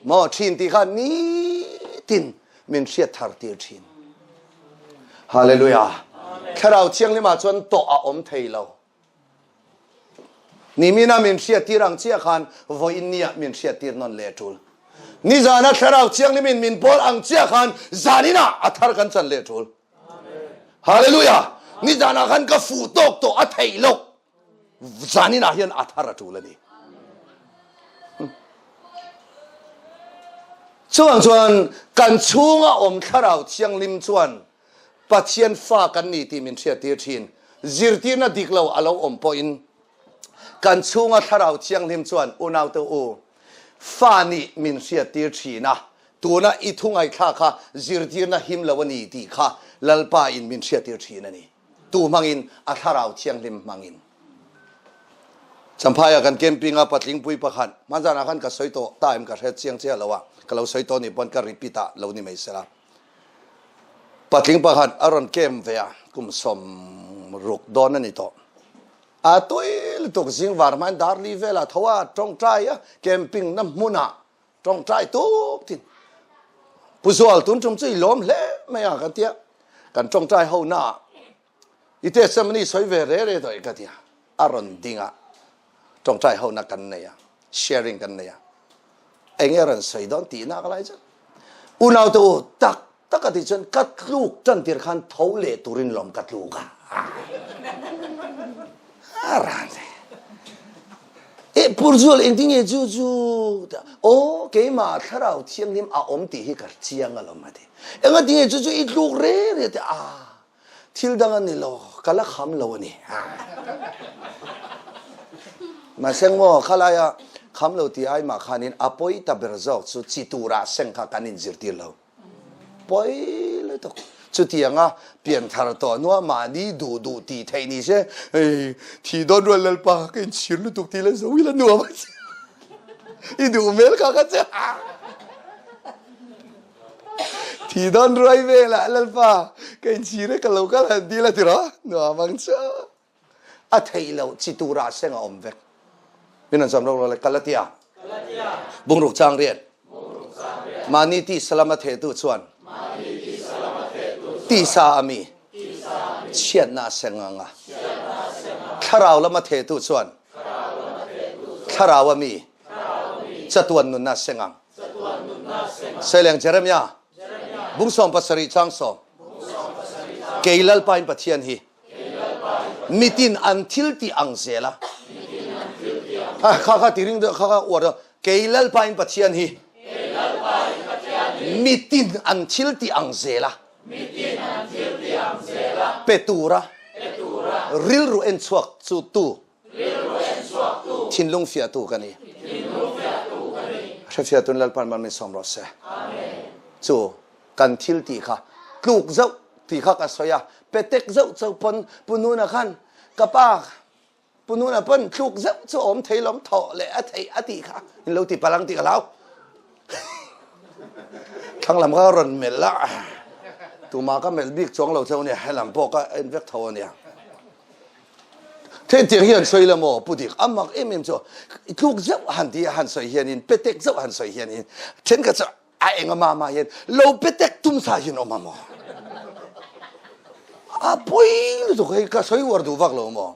[SPEAKER 1] Maw thin tih kha nitin min hriat thar tir thin. Hallelujah. Thlarau Thianghlim ah chuan tawh a awm thei lo. Nimina min hriattir ang chiah khan vawiin niah min hriattir nawn leh a tul. Nizana Thlarau Thianghlimin min pawl ang chiah khan zaninah a thar kan chan leh a tul. Hallelujah! Nizanah khan ka fuh tawk tawh a theih loh. Zaninah hian a thar a tul a ni. Chuvang chuan kan chhunga awm Thlarau Thianghlim chuan Pathian fa kan ni tih min hriattir thin. Zirtirna dik lo a lo awm pawhin kan chhunga Thlarau Thianghlim chuan unaute u, fa nih min hriattir thin a, tuna i thu ngaihthlak kha zirtirna him lo a ni tih kha Lalpa in min hriattir thin a ni. Tu hmangin? A Thlarau Thianghlim hmangin. Champhaia kan camping a patlingpui pakhat, hmanzanah khan ka sawi tawh ta em ka hre chiang chiah lo a, ka lo sawi tawh nih pawn ka repeat ah lo ni mai sela. Patling pakhat a rawn kem ve a, kum 60 dawn a ni tawh. A tui lutuk. lutuk zing var hmain dar li velah tho a tawngtai a camping na hmunah tawngtai tuk tin Pu Zual tun tum chu i lawm hle mai a kan tia kan tawngtai ho na i testimony sawi ve re re dawih ka tia a rawn ding a tawngtai ho na kan nei a sharing kan nei a enge rawn sawi dawn tih nak lai chuan unau te u tak tak a tih chuan ka tluk tan tir khan tho leh turin lawm ka tluk a a ran e purzual engtin nge chu chu o keimah thlarau thianghlim a awm tih hi ka chiang alawm a ti enga tinge chu chu i tluk re re te a Thil dang a ni lo, ka la kham lo a ni. Mahse maw, khalaia kham lo ti ai mah khanin a pawi ta ber zawk chu chi turah seng kha kan inzirtir lo. Pawi lutuk. Chutianga pianthar tawh hnua mahni duh duh tih theih ni se, hei thi dawn rual Lalpa ka inchhir lutuk tih la zo ila nuam a che. I duh hmel kha ka che. Thi dawn ruai velah Lalpa ka inchhir e ka lo kal han dil a ti rawh nuam ang chu. A theih loh chi turah seng a awm vek. Min rawn cham ro ro le Galatia. Bungruk chang riat. Mahni tisa lama thehtu chuan tisa a mi chhiatna a seng ang a. Thlarau lama thehtu chuan thlarau a mi chatuan nunna a seng ang. Seileng Jeremiah bung 17 chang sawm kei Lalpa in Pathian hi mitin an thil ti ang zela kha kha tiring kha kha uar kei Lalpa in Pathian hi mitin an thil ti ang zela pe tura rilru en chuak chu tu Thinlung fiahtu ka ni. Hrefiatun Lalpan mal min sawm rawh se. Chu kan thil ti kha tluk zauh ti kha ka sawi a petek zauh chauh pawn pununa khan ka pa pununa pawn tluk zauh chu awm thei lawm thawh leh a theih a tih kha in lo ti palang tih ka hlau. Thlang lam kha rawn melh a tuma ka melh bik chuang lo cheu nia helam pawh ka en vek tho ania. Thentiang hi han sawi la maw Pu Dik a mak em em chu tluk zeuh han ti a han sawi hianin petek zeuh han sawi hianin thenkhat chu a eng a mama hian lo petek tum sa hian awm a maw a pawi lutuk hei ka sawi uar duh vak lo maw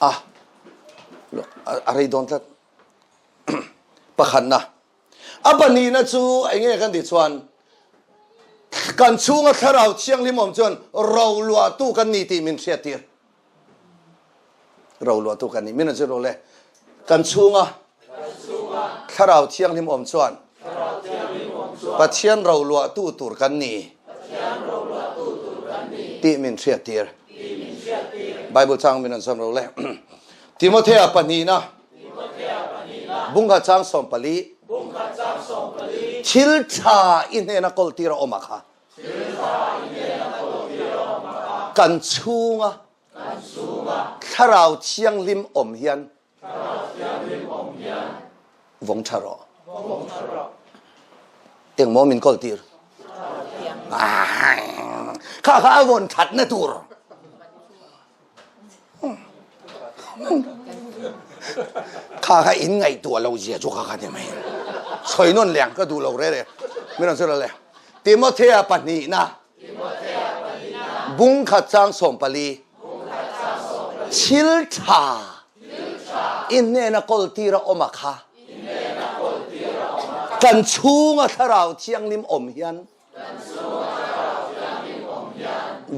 [SPEAKER 1] a a rei dawn tlat pakhatna A pahnihna chu eng nge kan tih chuan kan chhunga thlarau thianghlim awm chuan roluahtu kan ni tih min hriattir. Roluahtu kan ni. Min rawn zir rawh le. Kan chhunga thlarau thianghlim awm chuan Pathian roluahtu tur kan ni tih min hriattir. Bible chang min rawn zawm rawh le. Timothea pahnihna Bungkhat chang 14. Thil ṭha i hnena kawltir a awm a kha. Kan chunga Thlarau Thianghlim awm hian vawng ṭha rawh. Engmaw min kawltir? Kha kha a vawn ṭhatna tur. Kha kha in ngaihtuah lo zia chu kha kha ni mai. Sawi nawn leng ka duh lo re re. Min rawn sawi le. Timothea pahnihna. Bung khat chang 14. Thil tha in hnena kawltir a awm a kha. Kan chhunga thlarau thianghlim awm hian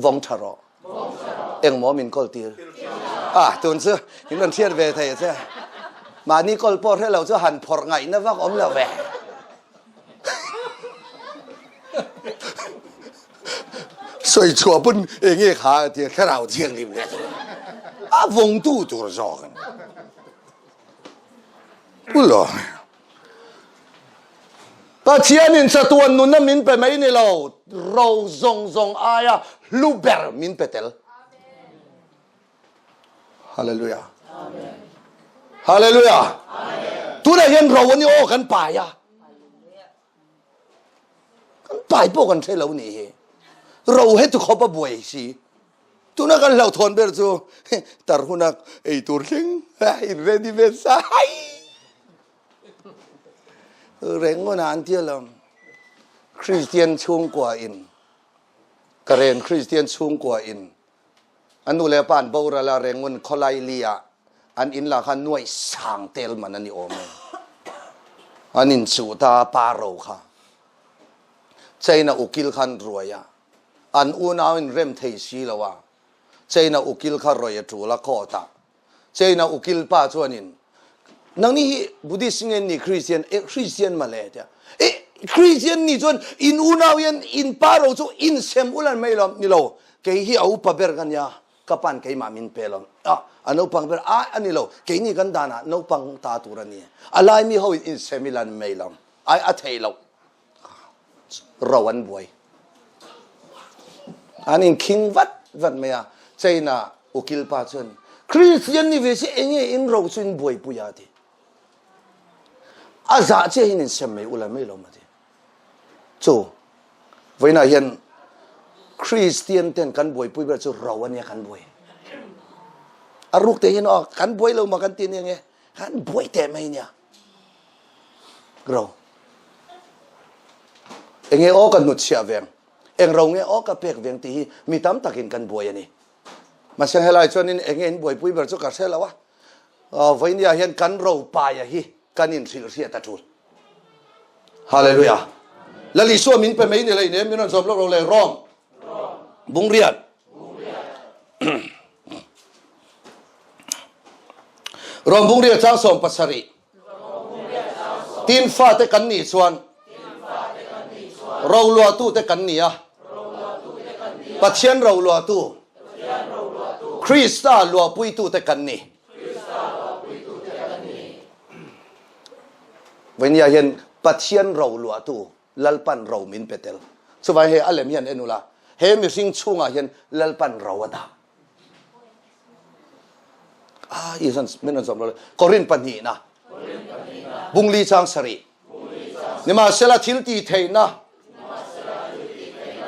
[SPEAKER 1] vawng tha rawh. Engmaw min kawl tir? Ah, tun chu in rawn hriat ve thei che. Mahni kawl pawh hre lo chu han phawrh ngaihna vak awm lo ve. Sawi chhuah pawn eng nge kha tia thlarau thianghlim le a vawngtu tur zawk. Ulo. Pathianin chatuan nunna min pe mai ni lo, ro zawng zawng aia hlu ber min pe tel. Hallelujah. Hallelujah. Tunah hian ro ani aw kan pai a. Kan pai pawh kan hre lo ni hi. Ro he tu khawp a buai si. Tuna kan hlauhthawn ber chu tar huna ei tur thleng in ready ve sa hai. Reng ngawna an tia lo. Christian chhungkua in Karen Christian chhungkua in a nu le pa an boral a Rengun khawlai li ah an in lah kha nuaih sang tel man an i awm e. An in chuh ta pa ro kha. China ukil khan ruai a. An unau in rem thei si lo a. China ukil kha roi a tul a court ah. China ukil pa chuanin nangni hi Buddhist nge ni Christian e Christian male tia e Christian ni chuan in unau hian in pa ro chu in sem ulan mai lom ni lo kei hi a upa ber ka nia ka pan keimah min pe lom a a naupang ber a ani lo keini kan danah naupang ta tur ani a lai mi ho in in sem ilan mai lom ai a thei lo ro an buai. An in khing vat vat mai a. China ukil pa chuan Christian ni ve si enge in ro chu in buaipui a ti. A zah che hin in sem mai ula mai lo ma ti. Chu voina hian Christian ten kan buaipui ber chu ro ania kan buai. A ruk te hin o kan buai lo ma kan ti ni nge kan buai te mai nia. Ro. Enge aw ka hnutchhiah veng, eng ro nge aw ka pek veng tih hi mi tam takin kan buai a ni. Mahse helai chuanin enge in buaipui ber chu ka hre lo a, vawinia hian kan ro paia hi kan inhrilh hriat a tul. Hallelujah. Lal Isua min pe mai ni lei nem min rawn zawm lawk lo le Rom. Bungriat. Rom bungriat chang 17. Tin fate kan nih chuan roluahtute kan ni a. Pathian roluahtu Krista luahpuitute kan ni. Vainia hian Pathian roluahtu Lalpan ro min pe tel. Chuvai he a lem hian en ula, he mihring chhungah hian Lalpan ro a dah. Ah, Isuan min rawn zawm lo. Korin pahnihna. Bungli chang sarih. Nimahsela thil ti theihna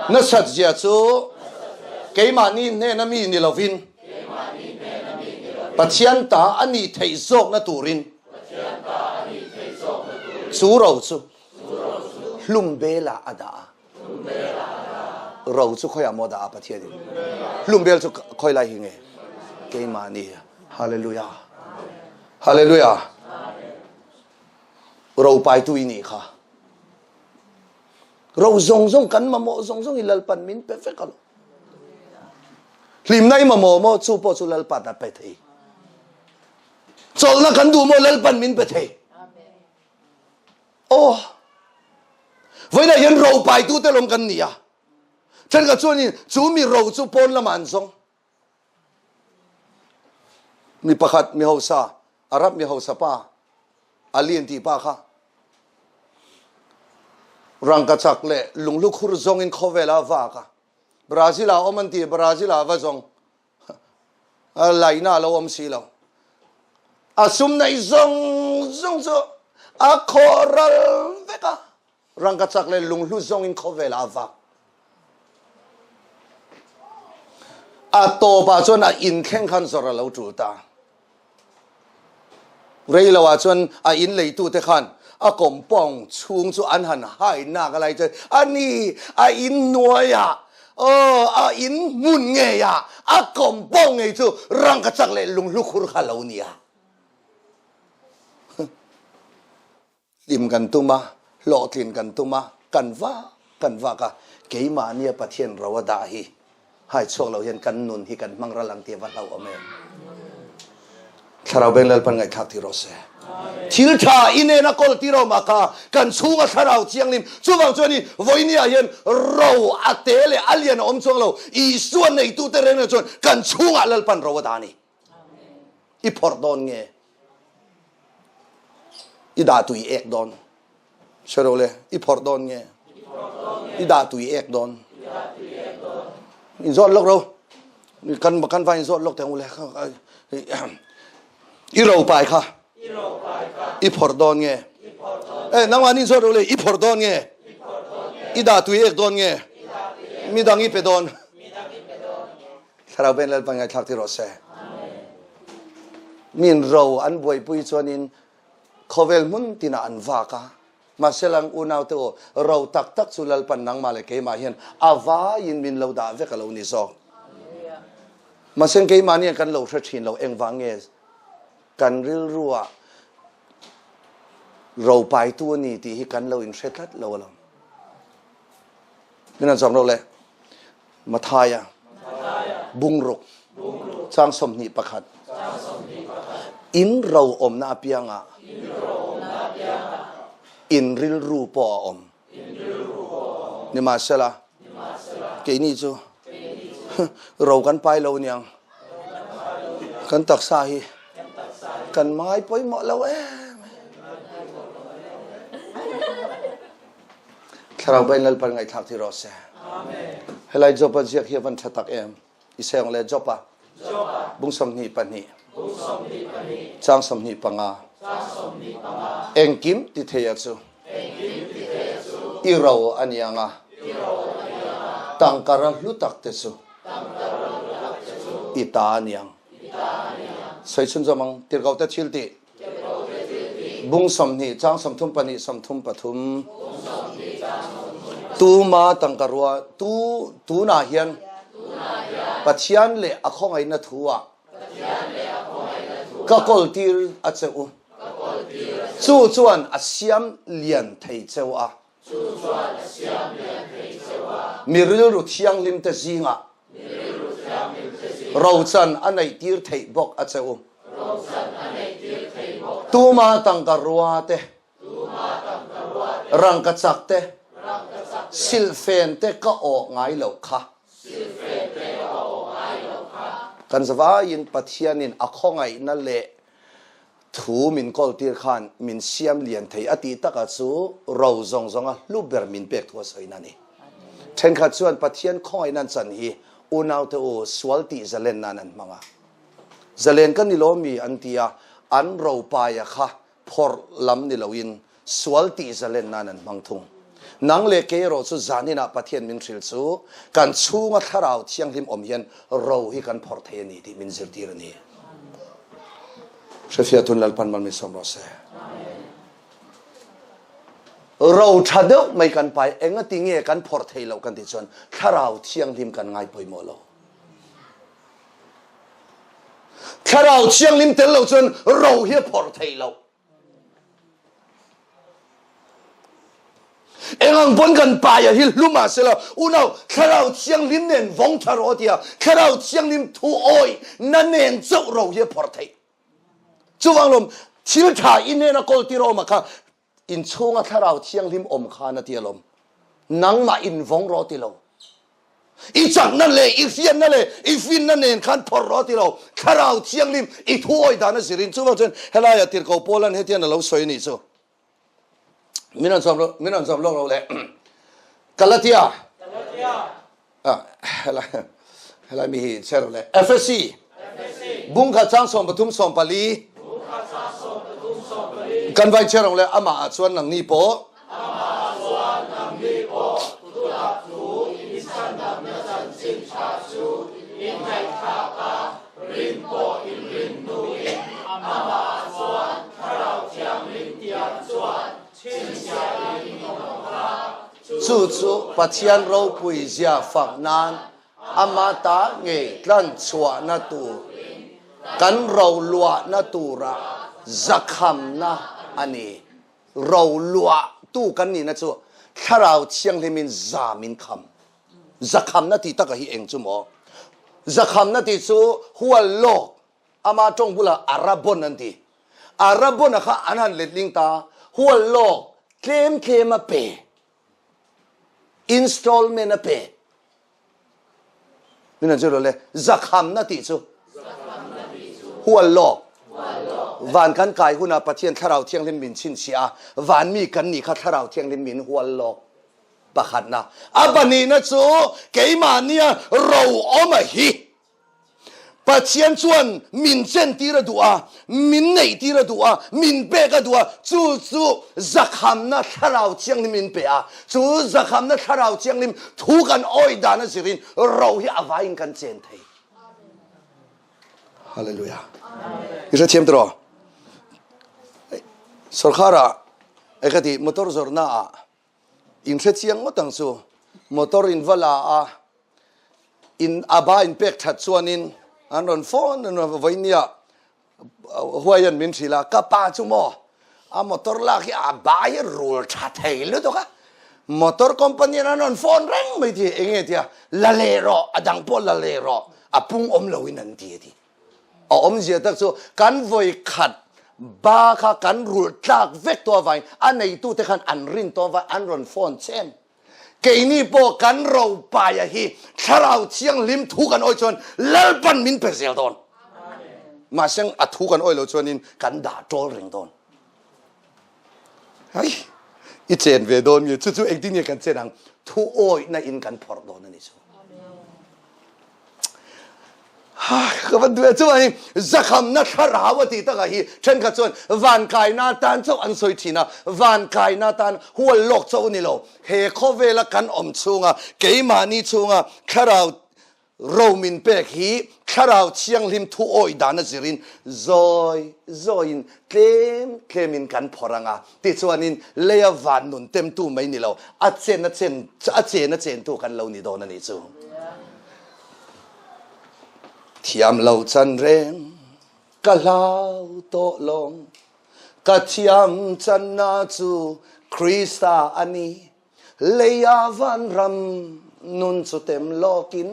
[SPEAKER 1] nasat zia chu keimahni hnena mi ni lovin Pathian ta a nih theih zawkna turin chu ro chu Hlumbel ah a dah a. Ro chu khawiah maw dah a Pathian in? Hlumbel chu khawi lai hi nge? Keimah ni. Hallelujah. Hallelujah. Ro paitu i nih kha. Ro zong zong kan mamawh zong zong i Lalpan min pe vek alo. Hlimna i mamawh maw chu pawh chu Lalpan a pe thei. Chawlhna kan duh maw Lalpan min pe thei. Aw voinah hian ro paitu te lawm kan ni a thenkhat chuan in chu mi ro chu pawn lamah an zawng mi pakhat mi hausa Arab mi hausa pa Ali an tih pa kha rangkachak leh lunghlu khur zawngin khawvel a vak a Brazil ah awm an ti Brazil ah va zawng laihna a lo awm si lo. A sum neih zawng zawng chu a khawh ral vek a, rangkachak leh lunghlu zawngin khawvelah a vak. A tawpah chuan a inthleng khan zawrh a lo tul ta. Rei lo ah chuan a in leitute khan a compound chhung chu an han hai nak a lai chuan a ni a in hnuai ah aw a in hmun ngei ah a compound ngei chu rangkachak leh lunghlu khur kha a lo nia. Hlim kan tum a, hlawhtlin kan tum a, kan vak kan vak a, keimahnia Pathian ro a dah hi hai chhuak lo hian kan nun hi kan hmang ral ang tih a va hlauhawm em? Thlarau Beng Lalpan ngaihthlak ti rawh se. Thil tha i nen a kawl tir awm a kha kan chhunga thlarau thianghlim chuvang chuan i vawinia hian ro a te leh a lian a awm chuang lo Isua neitute reng reng chuan kan chhungah Lalpan ro a dah a ni. I phawrh dawn nge? I dah tui ek dawn. Hre ro le, i phawrh dawn nge? I dah tui ek dawn. In zawt lawk ro. Kan kan va in zawt lawk teng ule. I ro pai kha. I phawrh dawn nge? Eh nangmah nin zawt ro le, i phawrh dawn nge? I dah tui ek dawn nge? Midang i pe dawn. Thlarau ven Lalpa ngaithlak ti rawh se. Min ro an buaipui chuanin khawvel hmun tinah an vak a. Mahselang unaute aw, ro tak tak chu Lalpan nangmah leh keimah hian a vaiin min lo dah vek a lo ni zawk. Mahse keimahni hian kan lo hre thin lo engvang nge kan rilruah ro paitu a ni tih hi kan lo inhre tlat lo alawm. Min han zawng ro le. Mathaia bungruk chang 21 in ro awmna apiangah in rilru pawh a awm. Nimahsela keini chu ro kan pai lo niang kan taksa hi kan ngai pawimawh lo em. Thlarau bain Lalpan ngaihthlak ti rawh se. Helai Job-a ziak hi a van ṭha tak em. I seng le Job-a. Bung 22. Chang 25. Engkim ti thei a chu. I ro a ni anga. Tangkara hlu tak te chu. I ta a ni ang. Soi chhunzawm ang tirhkoh te thil tih. Bung 20 chang 32 33. Tuma tangka rua tu tunah hian Pathian leh a khawngaihna thu ah ka kawltir a che u. Chu chuan a siam lian thei cheu a. Mi rilru thianghlim te zingah rochan a neihtir theih bawk a che u. Tuma tangka rua te, rangkachak te, silhfen te ka awh ngai loh kha. Kan zavaiin Pathianin a khawngaihna leh Thu min kawltir khan min siam lian thei a tih takah chu ro zawng zawnga hlu ber min pek thu a sawina a ni. Thenkhat chuan Pathian khawngaihna an chan hi unaute u sual tih zalen nan an hmang a. Zalen ka ni lo mi an ti a, an ropaia kha phawrh lam ni loin sual tih zalen nan an hmang thung. Nang leh kei erawh chu zaninah Pathian min hrilh chu kan chhunga Thlarau Thianghlim awm hian ro hi kan phawrh thei a ni tih min zirtir a ni. Hrefiah thun Lalpan mal min sawm rawh se. Ro tha deuh mai kan pai engati nge kan phawrh thei loh kan tih chuan Thlarau Thianghlim kan ngai pawimawh lo. Thlarau Thianghlim tel lo chuan ro hi a phawrh thei loh. Engang pawn kan paia hi hlu mah sela unau thlarau thianghlim nen vawng tha rawh tia thlarau thianghlim thu awi na nen chauh ro hi a phawrh theih. Chuvang lawm thil tha i hnena kawl tir awm a kha in chhunga thlarau thianghlim awm khan a tia lawm. Nangmah in vawng rawh ti lo. I chakna leh i hriatna leh i finna nen khan phawrh rawh ti lo. Thlarau Thianghlim i thu awi dan a zirin chuvang chuan helaiah tirhkoh Paulan hetian a lo sawi a nih chu. Min rawn chawm min rawn chawm lawk lo le. Galatia. Ah, helai helai mi hi chher le. Efesi. Bung khat chang 13 14. Kan vai chher ang le amah ah chuan nangni pawh
[SPEAKER 2] Amah chuan nangni pawh thutak thu i chhandamna chanchin tha chu in ngaihthlak a, rin pawh in rin hnuin amah chuan Thlarau Thianghlim tiang chuan chhinchhiahin in awm a,
[SPEAKER 1] Chu chu Pathian ropui zia fak nan ama ta ngei tlan chhuahna tur, kan roluahna tura zakhamna a ni. Roluahtu kan nihna chu Thlarau Thianghlim in za min kham. Zakhamna ti taka hi eng chu maw? Zakhamna ti chu hual lawk ama tawng bulah arabon an ti. Arabon a kha an han letling ta hual lawk tlem tlem a pe. Installment a pe. Min an chu le zakhamna tih chu hual lawk van kan kai huna Pathian thlarau thianghlim min chhinchhiah a van mi kan nih kha thlarau thianghlim min hual lawk pakhatna a pahnihna chu keimahnia ro awm a hi Pathian chuan min chentir a duh a, min neihtir a duh a, min pek a duh a, chu chu zakhamna Thlarau Thianghlim min pe a. Chu zakhamna Thlarau Thianghlim thu kan awih dan a zirin ro hi a vaiin kan chen thei. Hallelujah. I hre thiam tiraw? Sorkhar ah e ka ti motor zawrhna ah in hre chiang ngawt ang chu. Motor in va la a in a ba in pek that chuanin an rawn phone an rawn vawinia huai an min hrilh a ka pa chu maw a motor lak hi a ba hi rul tha thei lutuk a motor company an rawn phone reng mai ti enge tia la leh rawh a dang pawh la leh rawh a pung awm lo in an ti a ti a awmzia tak chu kan vawi khat ba kha kan rulh tlak vek tawh avangin a neitu te khan an rin tawh avangin an rawn phone chen keini pawh kan ropaia hi thlarau thianghlim thu kan awih chuan Lalpan min pe zel dawn mahse a thu kan awih lo chuanin kan dah ṭawl reng dawn ai i chen ve dawn nge chu chu engtin nge kan chen ang thu awihna in kan phawrh dawn a ni chu Ka van duh e chuan zakhamna thlarau a tih takah hi thenkhat chuan van kaina tan chauh an sawi thin a, van kaina tan hual lawk chauh a ni lo. He khawvela kan awm chhunga keimahni chhunga thlarau ro min pek hi thlarau thianghlim thu awih dan a zirin zawi zawiin tlem tlemin kan phawrh ang a, tichuanin leia van nun temtu mai ni lo, a chen a chen a chen a chentu kan lo ni dawn a nih chu. Thiam lo chan reng ka hlau tawh lawng ka thiam channa chu Krista a ni leia vanram nun chu tem lawkin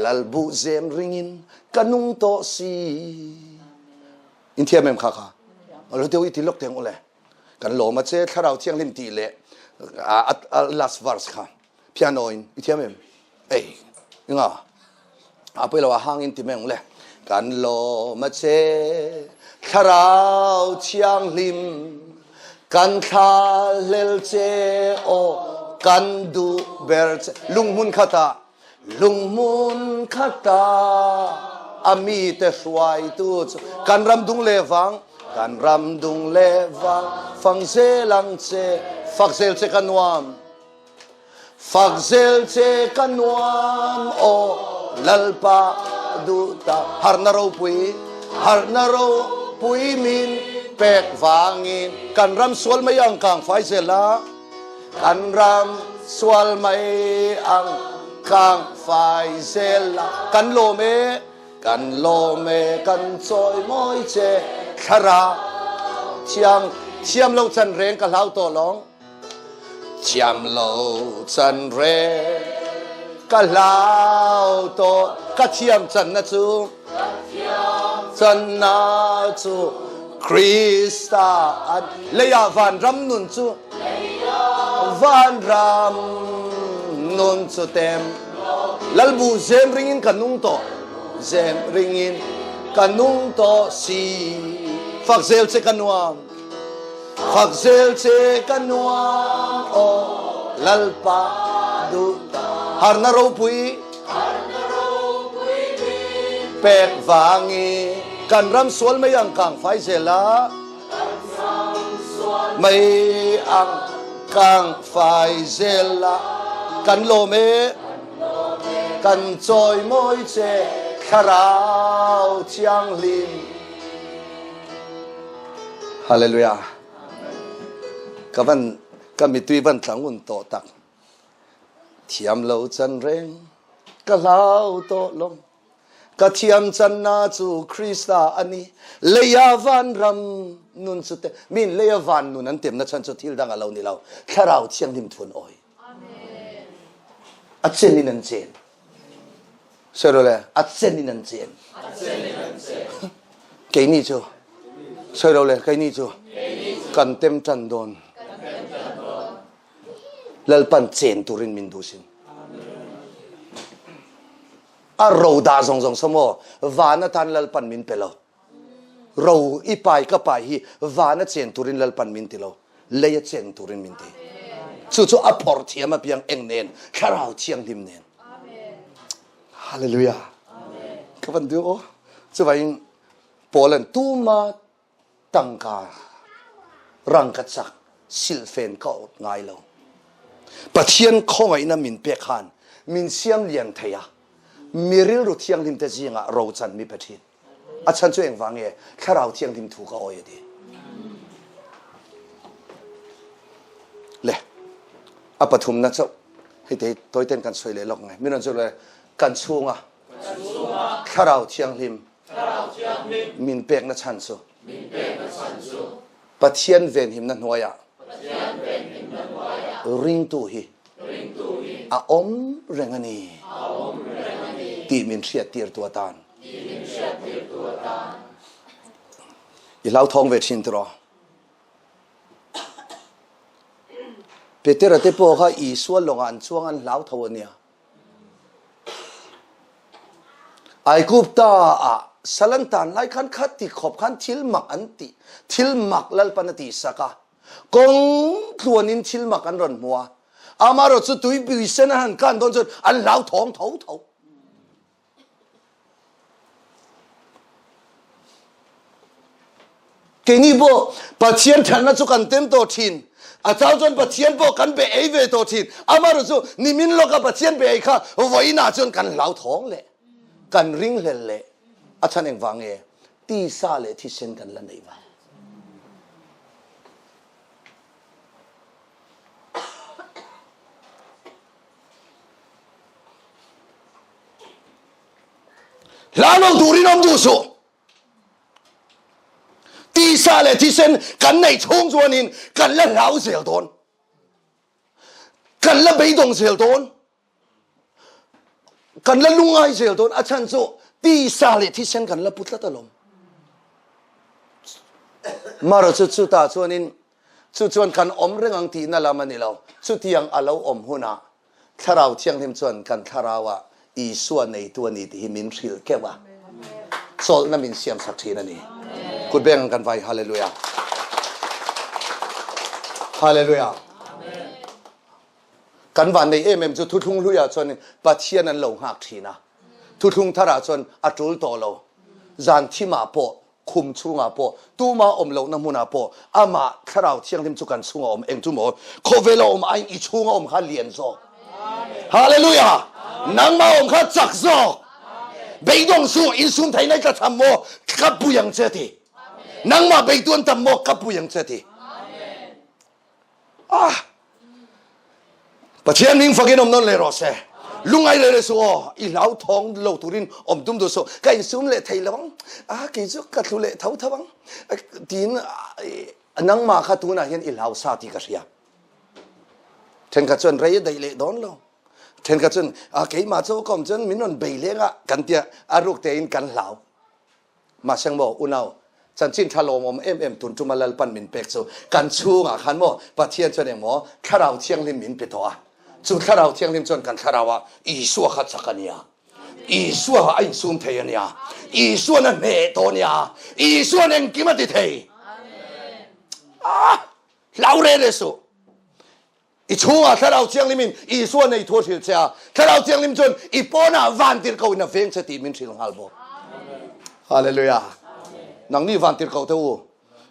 [SPEAKER 1] lalbu zem ringin ka nung tawh si in thiam em kha kha lo teu i ti lok teng ule kan lawm a che thlarau thianghlim tih leh last verse kha piano in i thiam em ei nga a pui lo a hang in ti meng le kan lawm a che thlarau thianghlim kan thla hlel che o kan duh ber che lunghmun khata lunghmun khata ami te hruaitu chu kan ram dung le wang kan ram dung le wang fang zel ang che fak zel che ka nuam Fak zel che ka nuam aw Lalpa duh ta harna ropui harna ropui min pek vangin kan ram sual mai ang kang fai zel a kan ram sual mai ang kang fai zel a kan lawm e kan lawm e kan chawi mawi che thlara thiang thiam lo chan reng ka hlau tawh lawng Thiam lo chan re ka hlau tawh ka thiam canna cu canna cu Krista an leiah vanram nun cu vanram nun cu tem lalbu zem ringin ka nung tawh zem ringin ka nung tawh si fak zel che ka nuam Fak zel che ka nuam aw Lalpa duh harna ropui pek vangi kan ram sual mai ang kang fai zel a mai ang kang fai zel a kan lawm e kan chawi mawi che thlarau thianghlim Hallelujah. Ka van ka mitui van tlangun tawh tak. Thiam lo chan reng ka hlau tawh long. Ka thiam chan na chu Krista ani. Leia van ram nun chu te min leia van nun an tem na chan chu thil dang alo ni lo. Thlarau thianghlim thun oi. A chen in an chen. Soi a chen in an chen. Keini chu soi lo le keini chu kan tem tan dawn. Lalpan chen turin min duh sin. A ro dah zong zong samo van atan lalpan min pe lo. Ro i pai ka pai hi van a chen turin lalpan min ti lo. Lei a chen turin min ti. Chu chu a phor thiam a piang eng nen thlarau thianghlim nen. Hallelujah. Ka van duh o. Chuvain Paul an tuma tangka rangka chak silfen ka ot ngai lo. Pathian khawngaihna min pek khan min siam lian thei a. Mi rilru thianghlim te zingah rochan mi pe thin. A chhan chu engvang nge? Thlarau Thianghlim thu ka awi a ti. Le, a pathumna chauh hei te tawiten kan sawi leh lawk nge. Min rawn zawh le, kan chhunga Thlarau Thianghlim min pekna chhan chu Pathian venhimna hnuaiah ringtu hi a awm reng a ni tih min hriattirtu atan. I hlauthawng ve thin tiraw? Petera te pawh kha Isua lawngah an chuang an hlau tho a nia. Aigupta ah sal an tan lai khan kha ti khawp khan thil mak an ti thil mak Lalpan a tih sak a kawng tluan in thil mak an rawn hmu a amarawh chu tuipui sen an han kan dawn chuan an hlauthawng tho tho. Keini pawh Pathian thatna chu kan tem tawh thin. A chang chuan Pathian pawh kan be ei ve tawh thin. Amaherawh chu nimin lawka Pathian be ei kha vawiinah chuan kan hlauthawng leh kan ringhlel leh a chhan engvang nge tisa leh thisen kan la nei vang. Hlau lo turin awm duh suh. Tisa leh thisen kan neih chhung chuanin kan la hlau zel dawn. Kan la beidawng zel dawn. Kan la lungai zel dawn. A chhan chu tisa leh thisen kan la pu tlat alawm. Mara chu chutah chuanin chu chuan kan awm reng ang tihna lam a ni lo. Chutiang a lo awm hunah Thlarau Thianghlim chuan kan thlarauah Isua neitu a ni tih hi min hrilh keuh a, chawlhna min siamsak thin a ni. Kut beng ang kan vai. Hallelujah. Hallelujah. Kan van nei em em chu thuthlung hluiah chuan Pathian an lo nghak thin a. Thuthlung tharah chuan a tul tawh lo. Zan thimah pawh khum chungah pawh tuma awm lohna hmunah pawh amah thlarau thianghlim chu kan chunga awm eng chu maw khawvel a awm aiin i chhunga awm kha lian zawk hallelujah nangma awm kha chak zawk beidawng su insum theih nai ka tham maw ka pui ang che ti nangmah beitu an tam maw ka pui ang che ti Ah! Pathian hming fakin awm nawn leh rawh se. Lungai leh leh su aw, i hlau thawng lo turin awm tum duh suh. Ka insum leh thei lo ang. Ah, kei chu ka thlu leh tho tho ang. Tiin nangmah kha tunah hian i hlau sa tih ka hria. Thenkhat chuan rei a daih leh dawn lo. Thenkhat chuan ah keimah chu ka awm chuan min rawn bei leng a kan tia a ruk tein kan hlau. Mahse maw unau, chanchin tha lawmawm em em tun tuma Lalpan min pek chu kan chhungah khan maw Pathian chuan engmaw Thlarau Thianghlim min pe tawh a. Chu Thlarau Thianghlim chuan kan thlarauah Isua kha chak a nia. Isua kha a insum thei a nia. Isuan a hneh tawh a nia. Isuan engkim a ti thei. Ah! Hlau reh leh suh. I chhungah Thlarau Thianghlim in Isua nei thu a hrilh che a, Thlarau Thianghlim chuan i pawnah vantirhkoh in a veng che tih min hrilh nghal bawk. Hallelujah. Nangni vantirhkoh te u,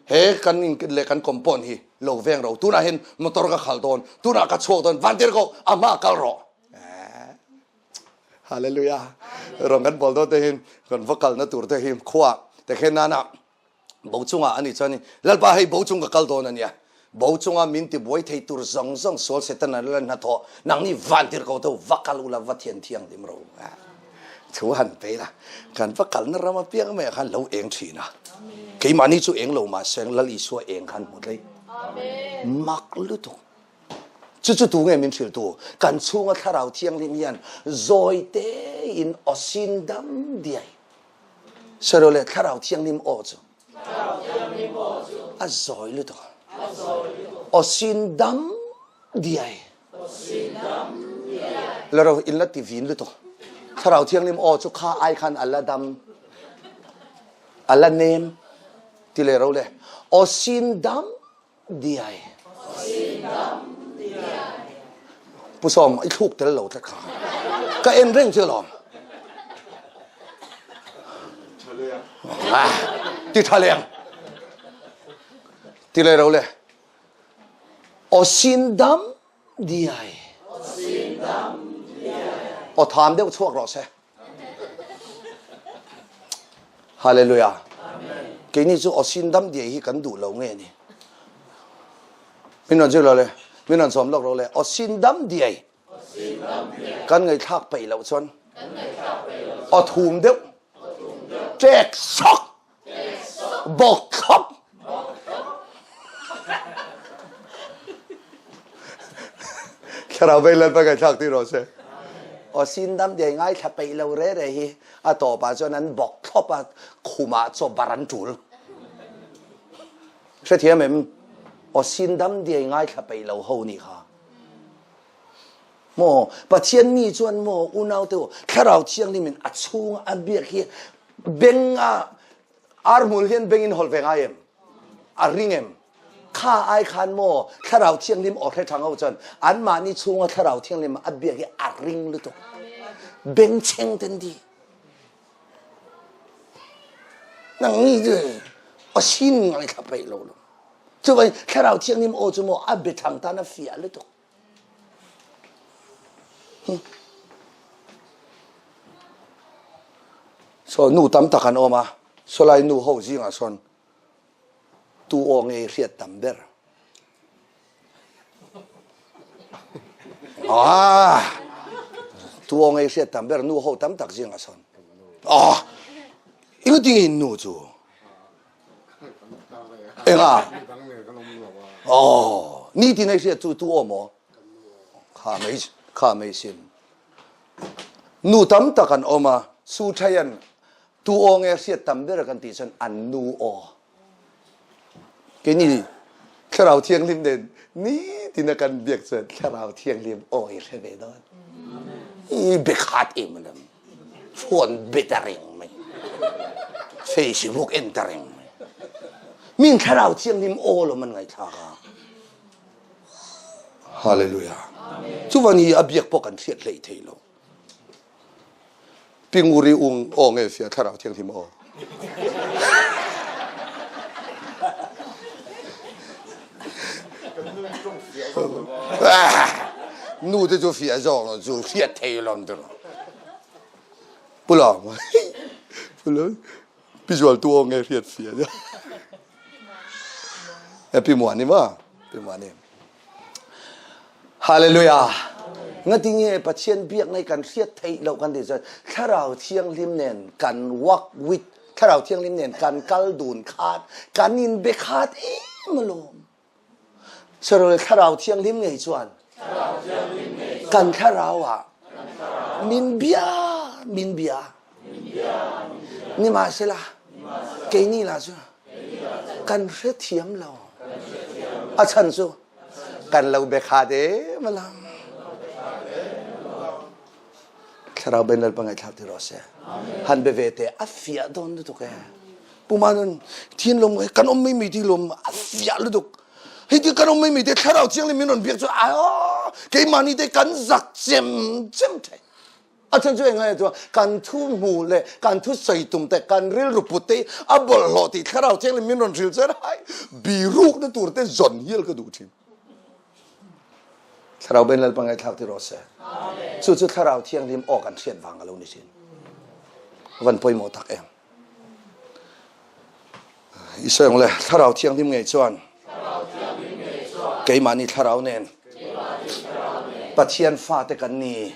[SPEAKER 1] he kan in leh kan compound hi lo veng ro. Tunah hian motor ka khal dawn, tunah ka chhuak dawn, vantirhkoh a hma kal rawh. Hallelujah. Rong kan bawl dawn te hi kan va kalna tur te hi khua te khen nana Bo chungah ani chuan Lalpa hei bo chung ka kal dawn ania. Bo chunga min ti buai thei tur zawng zawng sual Satan an la hnathawh nangni van tir ko teu va kal ula va thian thianghlim ro. Thu han pe la kan va kalna ram apiang mai ah khan lo eng thin a. Keimahni chu eng lo mahse Lal Isua eng khan hmu tlei. Mak lutuk. Chu chu tu nge min hrilhtu? Kan chhunga Thlarau Thianghlim hian zawi tein aw sin dam diai Sero le Thlarau Thianghlim aw chu a zawi lutuk. Aw sin dam diai. Laro in la ti vin lutuk. Thlarau Thianghlim aw chu kha ai khan a la dam a la nem ti le ro le aw sin dam diai. Pu Sawm, i thluk tel lo tlat kha. Ka en reng che lawm. Ti tha leng. Ti le ro le. O sin dam diai. O tham deuh chuak rawh se. Hallelujah. Keini chu aw sin dam diai hi kan duh lo nge ni. Min rawn zir lo le, min rawn sawm lawk rawh le. Aw sin dam diai. Kan ngaihthlak peih loh chuan. Aw thum deuh. Ṭek sawk. Bawk thlawp. Thlarau vei Lalpa ngaihthlak ti rawh se. Aw sin dam diai ngaithla peih lo re re hi a tawpah chuan an bawk thlawp a, khumah chaw bar an ṭul. Hrethiam em? Aw sin dam diai ngaithla peih lo ho nih kha. Maw Pathian mi chuan maw unau te u Thlarau Thianghlim in a chhung a biak hi beng a arhmul hian beng in hawlh ve ngai em? A ring em? Kha ai khan maw Thlarau Thianghlim aw hre thang ho chuan anmahni chhunga Thlarau Thianghlim a biak hi a ring lutuk. Bengchheng ten di. Nang ni cu a sin ngaithla peih lo lo. Cubai Thlarau Thianghlim aw cu maw a biathang tan a fiah lutuk. So nu tam tak an awm a, sawlai nu ho zingah sawn tu aw nge i hriat tam ber? Ah, tu aw nge i hriat tam ber nu ho tam tak zingah sawn. Ah, engtin in nu chu? Enga? Oh, ni tin ai hriat chu tu aw maw? Kha mai kha mai sin. Nu tam tak an awm a, su thaian tu aw nge hriat tam ber kan tih chuan an nu aw. Keini Thlarau Thianghlim nen nitin a kan biak chuan Thlarau Thianghlim aw i hre ve dawn. I be khat em lam. Phone be ta reng mai. Facebook en ta reng mai. Min Thlarau Thianghlim aw lo man ngaihthlak a. Hallelujah. Chuvan hi a biak pawh kan hriat hlei thei lo. Pinguri ung aw nge sia Thlarau Thianghlim aw. Nu te chu fiah zawk lo chu hriat thei lawm tu. Pulawm. Pulawm. Pi zual tu aw nge hriat fiah. Pi muani ma. Pi muani. Hallelujah. Ngatinge Pathian biak nei kan hriat theih lo kan ti chuan Thlarau Thianghlim nen kan walk with Thlarau Thianghlim nen kan kal dun khat kan in be khat em alawm. Sarol Thlarau Thianghlim ngei chuan kan thlarau ah min bia min bia nimahsela keini lah cu kan hrethiam lo a chan cu kan lo be kha de malam thlarau ben lal pangai thlak ti ro se han be ve te a fiah don lutuk e puma nun thin lom kan om mi mi ti lom a fiah lutuk hei ti kan om mi mi te thlarau chiang min ron biak chu a keimah ni te kan zak chem chem thei A chan chu engai chu kan thu hmu le kan thu sawi tum te kan rilru put te a bawlhhlawh tih thlarau thianghlim min rawn hril chuan hai biruk na tur te zawn hial ka duh thin. Thlarau ben Lalpa ngaihthlak ti rawh se. Chu chu thlarau thianghlim aw kan hriat vang a lo ni thin. Van pawimawh tak em. I sawi ang le thlarau thianghlim ngei chuan keimahni thlarau nen Pathian fate kan ni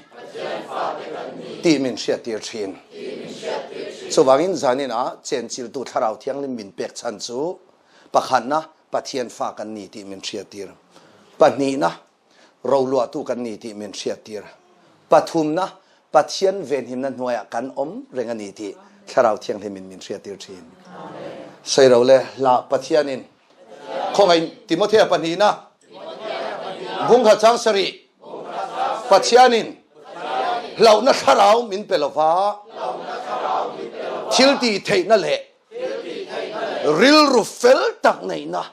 [SPEAKER 1] tih min hriattir thin. Chuvangin zanin ah chenchiltu thlarau thianghlim min pek chhan chu pakhatna Pathian fa kan ni tih min hriattir. Pahnihna roluahtu kan ni tih min hriattir. Pathumna, Pathian venhimna hnuaiah kan awm reng a ni tih Thlarau Thianghlim in min hriattir thin. Sairo le hla Pathianin khawngaih Timothea pahnihna bungkhat chang sarih Pathianin hlauhna thlarau min pe lova thil tih theihna leh rilru fel tak neihna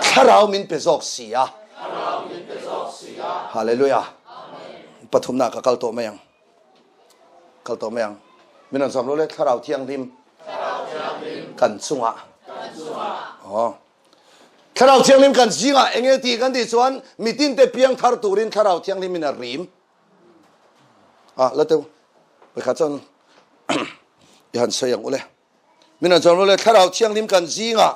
[SPEAKER 1] Thlarau min pe zawk si a. Hallelujah. Pathumna ka kal tawh mai ang. Kal tawh mai ang. Min rawn zawm lo le Thlarau Thianghlim kan chungah. Oh. Thlarau Thianghlim kan zingah enge ti kan tih chuan mitin te piang thar turin Thlarau Thianghlim in a rim. Ah, la teu. Pakhat chuan. I han sawi ang ule. Min han chuan ule Thlarau Thianghlim kan zingah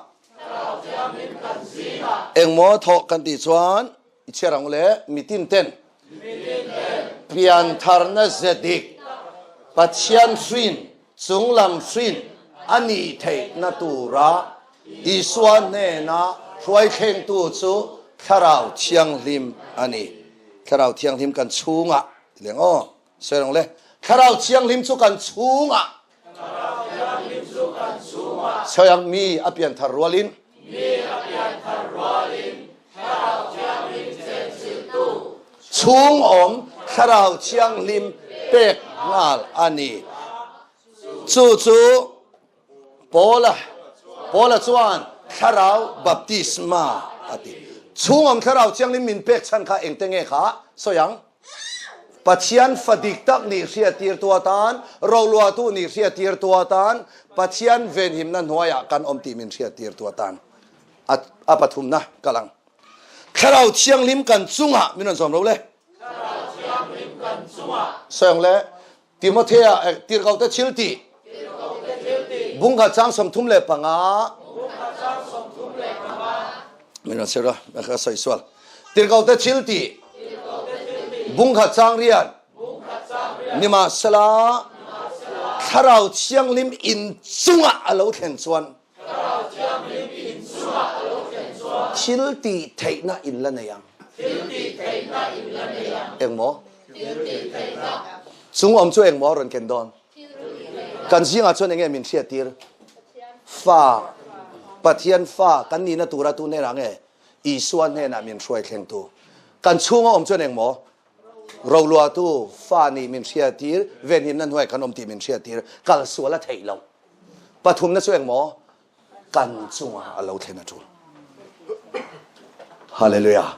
[SPEAKER 1] engmaw thawh kan tih chuan i chhiar ang ule mitin ten piantharna ze dik Pathian hrin chunglam hrin a nih theihna tura Isua hnena hruai thlengtu chu Thlarau Thianghlim a ni. Thlarau Thianghlim kan chhungah ti leng aw. Sawi rang le. Thlarau Thianghlim chu kan chungah. Sawi ang mi a pianthar rualin. Chung awm Thlarau Thianghlim pek nghal a ni. Chu chu Paula Paula chuan Thlarau baptisma a ti. Chhungawm Thlarau Thianghlim min pek chhan kha engte nge kha sawi ang? Pathian fa dik tak nih hriattirtu atan, roluahtu nih hriattirtu atan, Pathian venhimna hnuaiah kan awm tih min hriattirtu atan a a pathumna kal ang. Thlarau Thianghlim kan chungah min rawn zawm lo le.
[SPEAKER 2] Thlarau Thianghlim kan chungah.
[SPEAKER 1] Sawi ang le. Timothea tirhkohte thil tih bung khat chang 35 min rawn sir a ka sawi sual tirhkohte thil tih bung khat chang riat nimahsela thlarau thianghlim in chungah a lo thlen chuan Thil tih theihna in la nei ang. Engmaw? Chung awm chu engmaw rawn ken dawn? Kan zingah chuan enge min hriattir? Fa, Pathian fa kan nihna tura tu hnenah nge? Isua hnenah min hruai thlengtu. Kan chhunga awm chuan engmaw? Roluahtu fa nih min hriattir, venhimna hnuai kan awm tih min hriattir. Kal sual a theih loh. Pathumna chu engmaw? Kan chungah a lo thlen a tul. Hallelujah.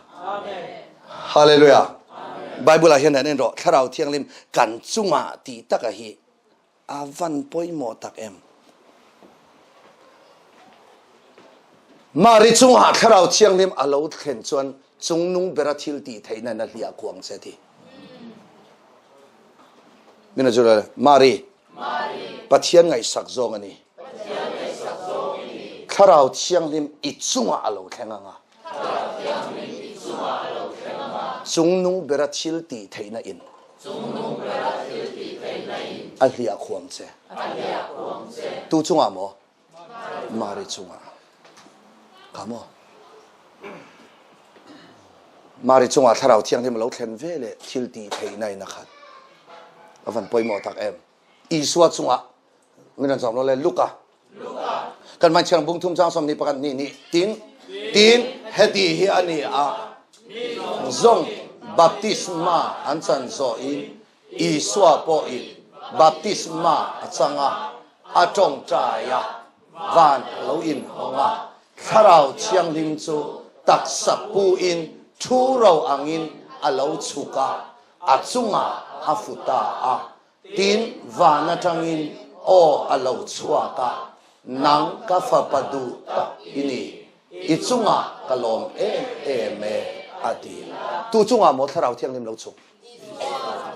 [SPEAKER 1] Hallelujah. Bible ah hian an en rawh thlarau thianghlim kan chungah tih taka hi a van pawimawh tak em. Mari chungah thlarau thianghlim a lo thlen chuan chungnung bera thil tih theihna in a hliah kuang che ti. Mina chu Mari Pathian ngaihsak zawng a ni. Thlarau Thianghlim i chungah a lo thleng ang a. Chungnung bera thil tih theihna in a hliah khuam che. Tu chungah maw? Mari chungah. Kha maw? Mari chungah Thlarau Thianghlim a lo thlen ve leh thil tih theihna in a khat. A van pawimawh tak em. Isua chungah min an zawm lo le Luka. Kan mai thiang bung thum chang som ni pakhat ni ni tin tin heti hi ani a zong baptisma an chan zo in Isua pawhin baptisma a chang a, a ṭawngṭai a, van a lo inhawng a, Thlarau Thianghlim chu taksa puin thu ro angin a lo chhuk a, a chungah a fu ta a. Tin, van aṭangin aw a lo chhuak a, Nang ka fapa duh tak i ni, i chungah ka lawm em em e, a ti. Tu chungah maw Thlarau Thianghlim lo chhuk?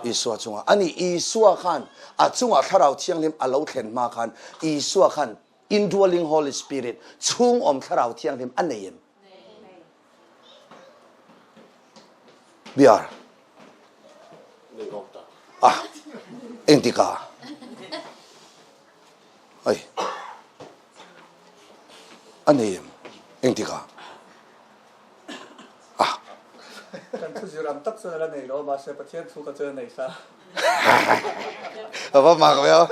[SPEAKER 1] Isua chungah. Ani Isua khan a chungah Thlarau Thianghlim a lo thlen hma khan Isua khan indwelling Holy Spirit chhung awm Thlarau Thianghlim a nei em? Biar. Ah, engtika? Ai. A nei em? Engtika? Ah.
[SPEAKER 3] Kan thu zir ang tak chuan a la nei lo, mahse Pathian thu ka chuan a nei sa.
[SPEAKER 1] A va mak ve aw.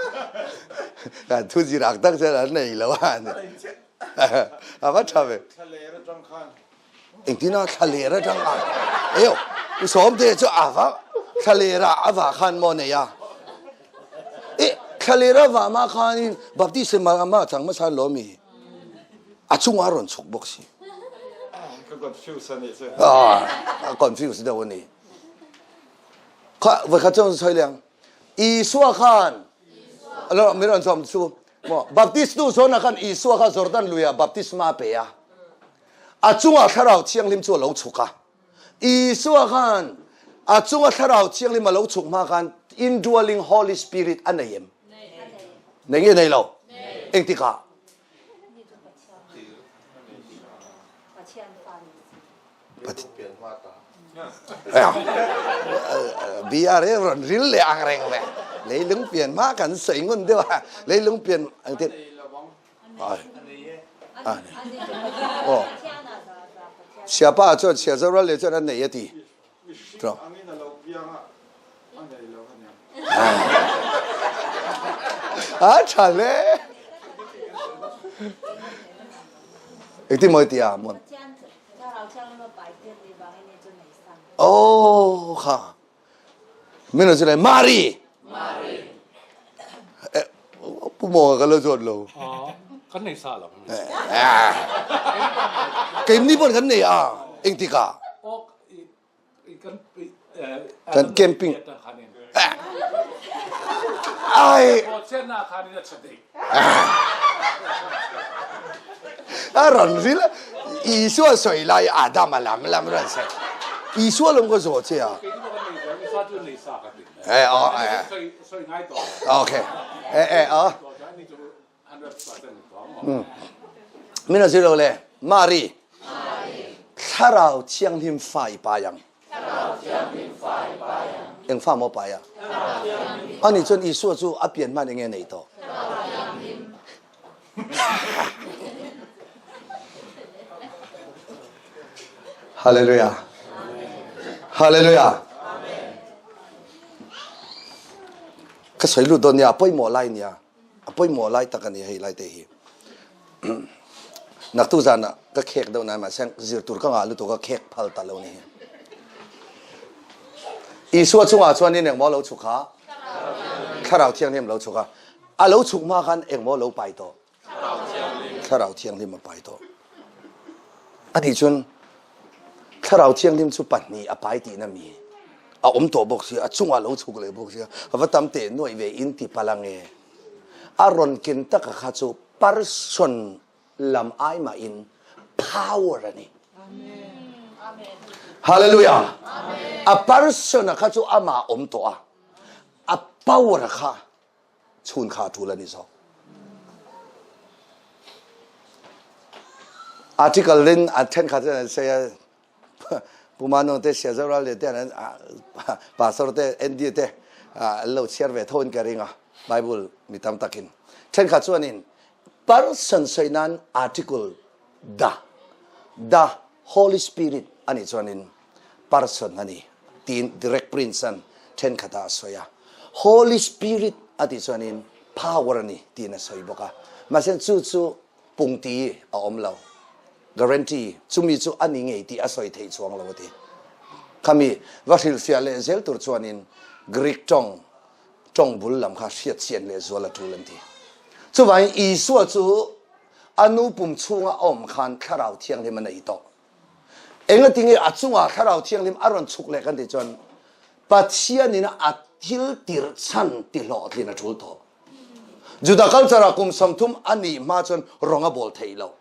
[SPEAKER 1] Kan thu zir ang tak chuan a nei lo a. A va tha ve.
[SPEAKER 4] Thlaler atang khan.
[SPEAKER 1] Engtin a thlaler atang a. Eo, u sawmte chu a va thlaler a a va khan maw nei a. E, thlaler a va ma khanin baptism a ma chang hmasa lo mi. A chungah a rawn chhuk bawk si.
[SPEAKER 4] Ka confuse a nih chu.
[SPEAKER 1] Ah, a confuse deuh a ni. Kha voi khat chuan sawi leng. Isua khan lo mi rawn sawm chu mo baptist tu zawn khan Isua kha Jordan luia baptisma pe a. A chungah thlarau thianghlim chu a lo chhuk a. Isua khan a chunga thlarau thianghlim a lo chhuk hma khan indwelling Holy Spirit a nei em? Nei nge nei lo? Engtikah? Bia re ron ril le ang reng ve. Leilung pian ma kan sei ngun deuh a. Leilung pian ang tin. Oh. Siapa chuan sia zoral le chuan an nei a ti. A tha le. Engtin mawi ti a mon. Oh kha. Min chu le Mari. Mari. Pu mo ka lo zawt lo.
[SPEAKER 5] Kan nei sa lo.
[SPEAKER 1] Keim ni pon kan nei a. Engtika. Kan camping. Ai. A ron ril Isua soi lai Adam a lam lam ran se. Isua lom ko zo che a. Eh oh eh. Okay. Eh eh oh. Min a zero le Mari. Thlarau Thianghlim fa i pa yang. Eng fa maw pa ya? Ani chuan Isua chu a pian man enge nei to. Hallelujah. Hallelujah. Ka soi lu don nia pawimawh lai nia. A pawimawh lai tak ani hei lai te hi. Naktu zan ah ka khek deuh nai ma seng zir tur ka ngah lutuk ka khek phal ta lo ni hi. Isua chungah chuan in engmaw lo chuk kha? Thlarau Thianghlim lo chuk a. A lo chuk hma khan engmaw lo pai tawh? Thlarau Thianghlim a pai tawh. Ani cun Thlarau Thianghlim cu pahnih a pai tihna mi a um tawh bawk si a chungah lo chuk leh bawk si a va tam teh nuaih ve in ti palang e. A ron ken taka kha cu person lam ai mah in power a ni. Hallelujah. A person kha cu amah um tawh a. A power kha chun kha ṭul an i zawk. Article in a ṭhenkhat in an say Pumano te Siazoral le te an pastor te ND te an lo chhiar ve tho in ka ring a Bible mi tam takin ṭhenkhat chuan in person soi nan article the the Holy Spirit ani chuan in person ani tiin direct prince an thenkhat ah a sawi a Holy Spirit a ti chuanin power ani tiin a sawi bawk a mahse chu chu pungti a awm lo guarantee chumi chu ani ngei tih a sawi theih chuang lo a ti khami va hrilhfiah leh zel tur chuanin Greek tawng tawng bul lam kha hriat chian leh zual a tul an ti chuvangin Isua chu a nu pum chhunga awm khan thlarau thianghlim a nei tawh Engatinge a chungah Thlarau Thianghlim a rawn chhuk leh kan tih chuan Pathian in a thil tirhchan ti hlawhtlin a ṭul tawh. Juda culture ah kum 30 a nih hma chuan rawng a bawl theih lo.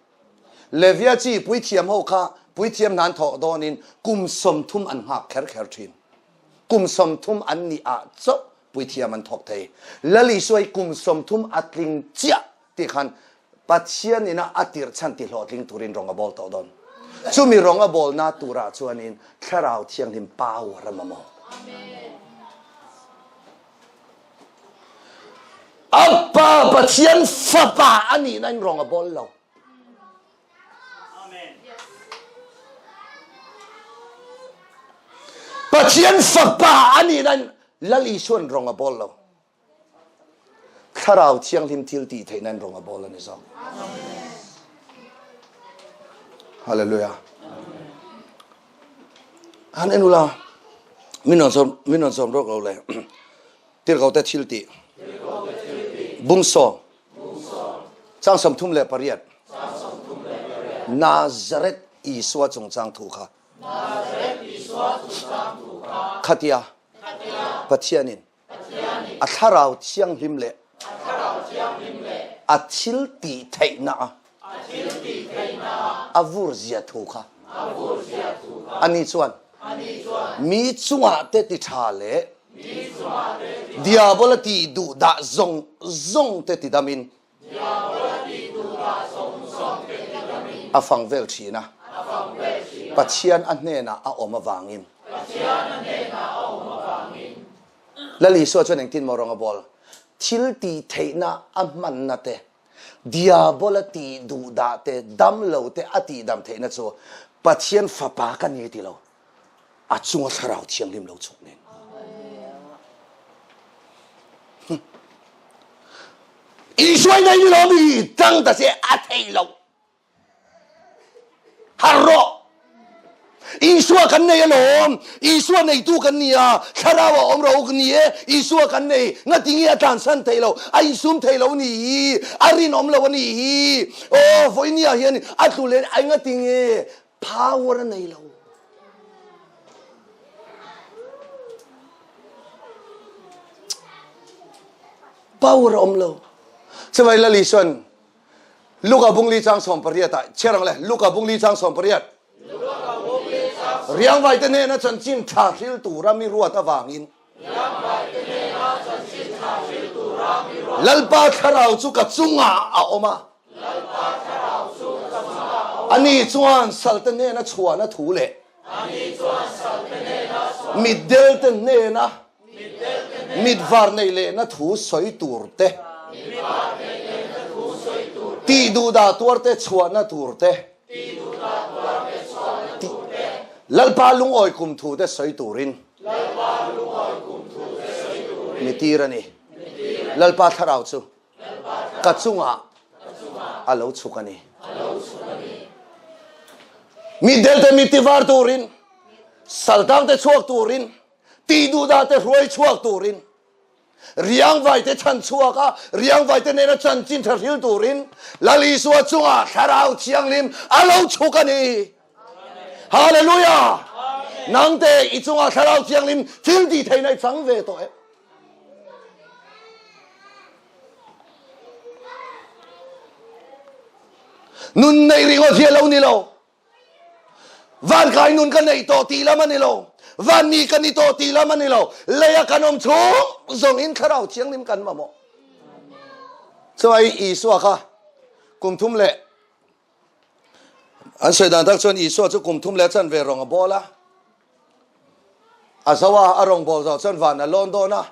[SPEAKER 1] Levia chi puithiam ho kha puithiam hna an thawh dawnin kum 30 an nghak kher kher ṭhin. Kum 30 an nih ah chauh puithiam an thawk thei. Lal Isua hi kum 30 a tling chiah ti khan Pathian in a tirhchan ti hlawhtling turin rawng a bawl tawh dawn. Chumi rawng a bawlna turah chuanin Thlarau Thianghlim power a mamawh. A Pa Pathian Fapa a nihna in rawng a bawl lo. Pathian Fapa a nihna in Lal Isuan rawng a bawl lo. Thlarau Thianghlim thil ti theih nan rawng a bawl a ni zawk. Hallelujah. Han en ula min on som min on som rok lo le tir ko te thil ti bung so chang som thum le pariat Nazareth Isua chungchang thu kha khatia Pathianin A thlarau thianghlim le a thil ti theihnak a vur zia thu kha ani chuan mi cungah te ti ṭha le. Diabola tih duhdah zawng zawng te tidamin a fang vel thin a. Pathian a hnenah a awm avangin. Lal Isua chuan engtin maw rawng a bawl? Thil tih theihna a hmanna te, Diabola tih duhdah te, damlo te a tihdam theihna chu Pathian Fapa ka ni ti lo. A chunga Thlarau Thianghlim lo chhuk nen. Isua in ei ni lo mi tang ta se a thei lo. Har rawh. Isua kan nei alawm. Isua neitu kan ni a. Thlarau a awm rawh u ni e. Isua kan nei. Ngatinge a tlansan thei lo. A insum thei lo ni hi. A rinawm lo a ni hi. Aw, vawinia hian a tlu leh ai ngatinge power a nei lo. Power a awm lo. Chuvai Lal Isuan Luka bungli chang 18 ah chhiar ang le Luka bungli chang 18 Riangvai te hnena chanchin tha hril tura mi ruat avangin Lalpa thlarau chu ka chungah a awm a Ani chuan salte hnena chhuahna thu leh mitdelte hnena Mitvar nei lehna thu sawi tur te, tih duhdah tuar te chhuahna tur te, Lalpa lungawi kum thu te sawi turin mi tir a ni. Lalpa thlarau chu ka chungah a lo chhuk a ni. Mitdelte mit tivar turin, saltangte chhuak turin, Tihduhdah te hruai chhuak turin, riangvai te chhan chhuak a, riangvai te nena chanchin tha hril turin Lal Isua chungah Thlarau Thianghlim a lo chhuk a ni. Hallelujah! Nangte i chungah Thlarau Thianghlim thil tih theihna i chang ve tawh em? Nun neih ringawt hi a lo ni lo. Van kai nun ka neih tawh tih lam a ni lo. Van mi ka ni tawh tih lam a ni lo. Leia kan awm chhung zawng in Thlarau Thianghlim kan mamawh. Chuai Isua kha kum thum leh an sawi dan tak chuan Isua chu kum thum leh chan ve rawng a bawl a. A zo a, a rawng bawl zawh chuan van a lawn dawn a.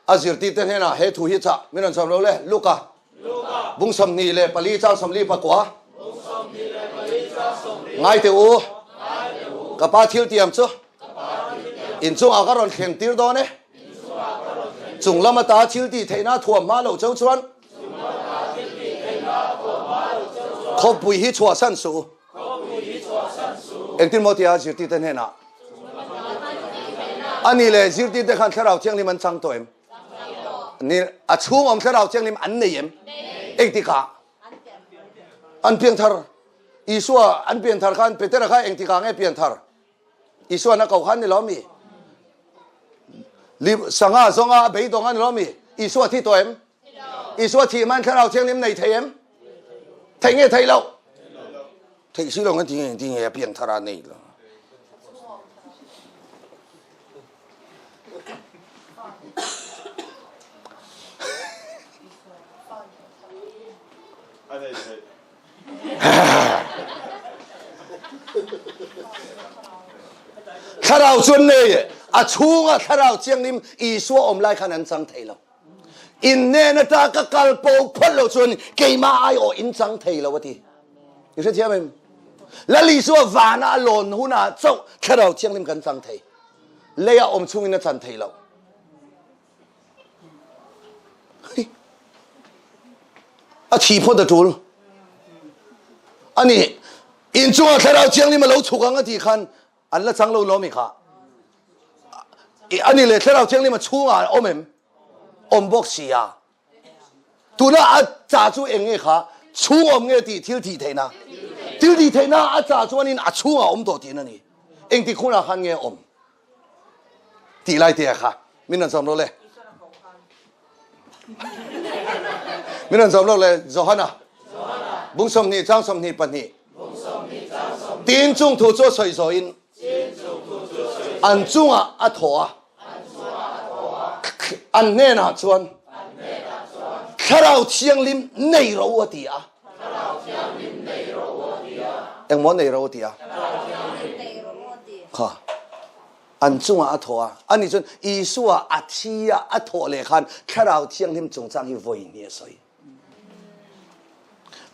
[SPEAKER 1] A zirtirte hnenah he thu hi chah min rawn sawm lo le, Luka, bung 24 chang 49. Ngai teh u, ka pa thil tiam chu inchungah ka rawn thleng tir dawn e. Chung lam ata thil tih theihna thuam hma loh cheu chuan khawpui hi chhuahsan suh u. Engtin maw tia zirtirte hnenah A nih leh zirtirte khan Thlarau Thianghlim an chang tawh em? Ni, a chhung awm Thlarau Thianghlim an nei em? Engtikah? An pianthar. Isua an pianthar khan Petera kha engtikah nge pianthar? Isua na ko khan ni lo mi? Sangha zawnga a beidawng a ni lo mi? Isua thi tawh em? Isua thih man Thlarau Thianghlim nei thei em? Thei nge thei lo? Theih si lo nge ti nge ti nge a pianthar a nei lo. Thlarau chuan nei a chhunga thlarau thianghlim Isua awm lai khan an chang thei lo. In nen ata ka kal po phawt lo chuan keimah ai awh in chang thei lo a ti. I hrethiam em? Lal Isua vana a lawn hunah chauh thlarau thianghlim kan chang thei. Leia awm chungin a chan thei lo. A thi phawt a tul. Ani in chungah thlarau thianghlim a lo chhuk ang a ti khan An la chang lo lawm i kha. Ani le Thlarau Thianghlim a chhungah a awm em? Awm bawk si a. Tuna a cha chu eng nge kha? Chhung awm nge tih thil thih theihna? Thil tih theihna a cha chuanin a chhungah awm tawh tihna ni. Engtik hunah khan nge awm? Tih lai te kha min rawn sawm rawh le. Min rawn sawm rawh le Johana. Bung 20 chang 22. Tin chung thu chu a sawi zawhin an chungah a thaw a. An hnenah chuan Thlarau Thianghlim nei rawh u a ti a. Engmaw nei rawh u a ti a? Kha. An chungah a thawh a. Ani chuan Isua a thi a, a thawh leh khan Thlarau Thianghlim chungchang hi vawi hnih a sawi.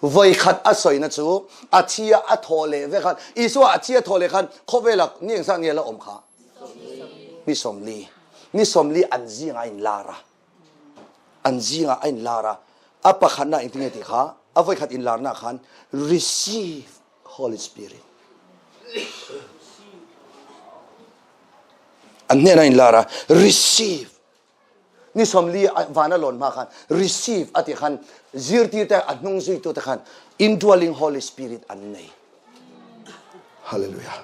[SPEAKER 1] Vawi khat a sawina chu a thi a, a thawh leh vek khan Isua a thi a thawh leh khan khawvela ni engzat nge la awm kha? Ni 40. Ni 40 an zingah a inlar a. An zingah a inlar a. A pakhatna engtin nge tih kha? A vawi khat inlarna khan receive Holy Spirit. An hnenah inlar a, receive. Ni 40 van a lawn hma khan receive a ti khan zirtirte a hnung zuitute khan indwelling Holy Spirit an nei. Hallelujah.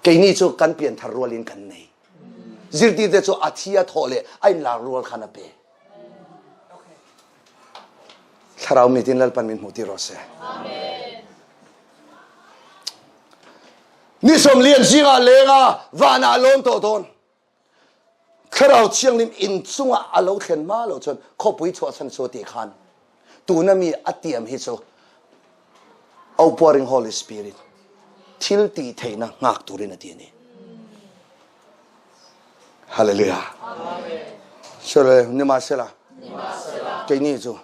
[SPEAKER 1] Keini chu kan pianthar rualin kan nei. Zirtirte chu a thi a thawh leh a inlar rual khan a pe. Thlarau mitin Lalpan min hmuh tir rawh se. Ni 40 an zingah lenga vanah lawn tawh dawn. Thlarau Thianghlim inn cungah a lo thlen hma lo cun khuapui chuahchan cu ti khan tuna mi a tiam hi cu outpouring Holy Spirit thil ti theihnak hngak turin a ti a ni. Hallelujah. Sure, nimahsela keini cu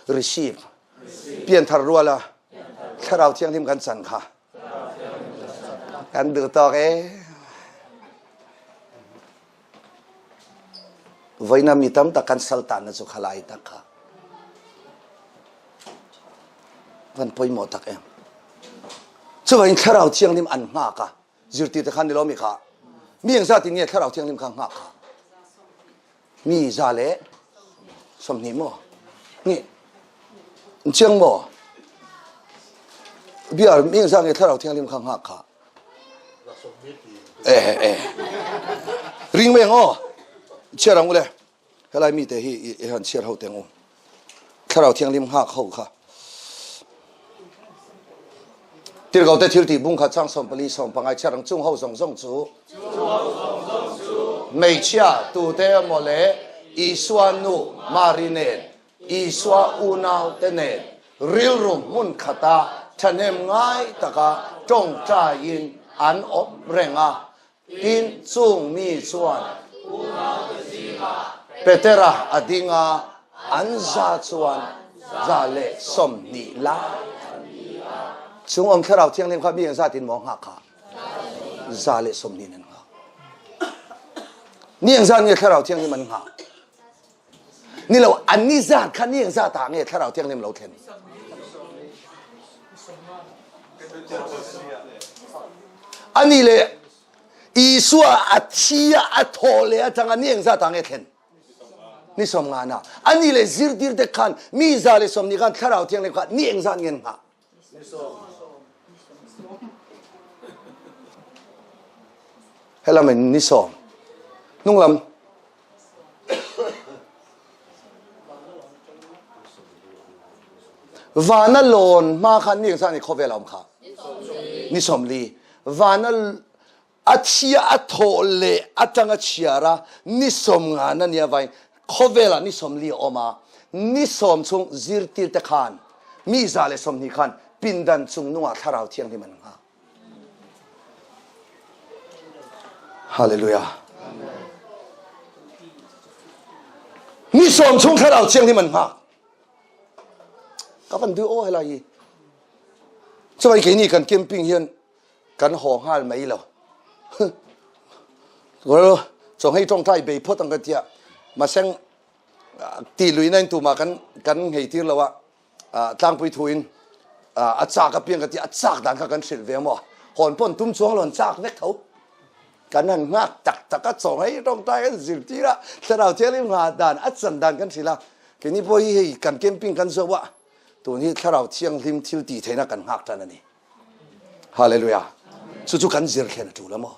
[SPEAKER 1] receive pianthar ruala Thlarau Thianghlim kan can kha Kan duh tawk e. Voina mi tam tak kan saltan na cu khalai tak kha. Van poimawh tak em. Cuvain thlarau thianghlim an hngak a zirti te khan ni lo mi kha. Mi eng zat in nge thlarau thianghlim kha hngak kha. Mi 120 maw? Ni. Chiang maw? Bia mi za nge thlarau thianghlim kha ngak kha. Eh eh. Ring me ngo. Chiar ang ule. Helai mi te hi i han chiar ho teng u. Thlarau thianghlim ngak ho kha. Tirhkoh te thil ti bung kha chang 14 15 chiar ang chung ho zawng zawng chu hmeichhia tute emaw le Isua nu Mari nen Isua unau te nen rilru hmun khata ṭhahnem ngai taka ṭawngṭaiin an awm reng a. Tin, chung mi chuan Petera a ding a, an za chuan 120 lai an ni a. Chung awm Thlarau Thianghlim kha mi engzatin maw nghak kha? 120 an nghak. Ni engzat nge Thlarau Thianghlim an nghah? Ni lo, an ni zat kha ni engzat ah nge Thlarau Thianghlim lo thlen? Ani le Isua a thi a a thawh le atanga ni engzat ah nge thlen? Ni 50 na. Ani le zirtir te khan mi 120 khan Thlarau Thianghlim kha ni engzat nge an hngah? Helam in ni 10. Hnunglam Van a lawn hma khan ni engzat nge khawvel a awm kha? Ni 40. Van a a thia a thawh leh atanga chhiar a ni 50 na nia vain khawvel ah ni 40 a awm a ni 10 chung zirtir te khan mi 120 khan pindan chung nungah thlarau thianghlim an hngak. Hallelujah. Ni 10 chung thlarau thianghlim an hngak. Ka van duh aw helai hi. Chuvai keini kan camping hian kan haw nghal mai lo. Chaw hei tawngtai bei phawt ang ka tia. Maseng ti lui na in tuma kan kan hei tir lo a tlangpui thu in a chak a piang ka ti a chak dan kha kan hrilh ve maw hawn pawn tum chuang lo an chak vek tho kan han nghak tak tak a chaw hei tawngtai kan zirtir a thlarau thianghlim ngha dan a chan dan kan hrilh a keini pawh hi hei kan camping kan zo a tun hi thlarau thianghlim thil tih theihna kan nghak tan a ni Hallelujah. Chu chu kan zir thlen a tul a maw?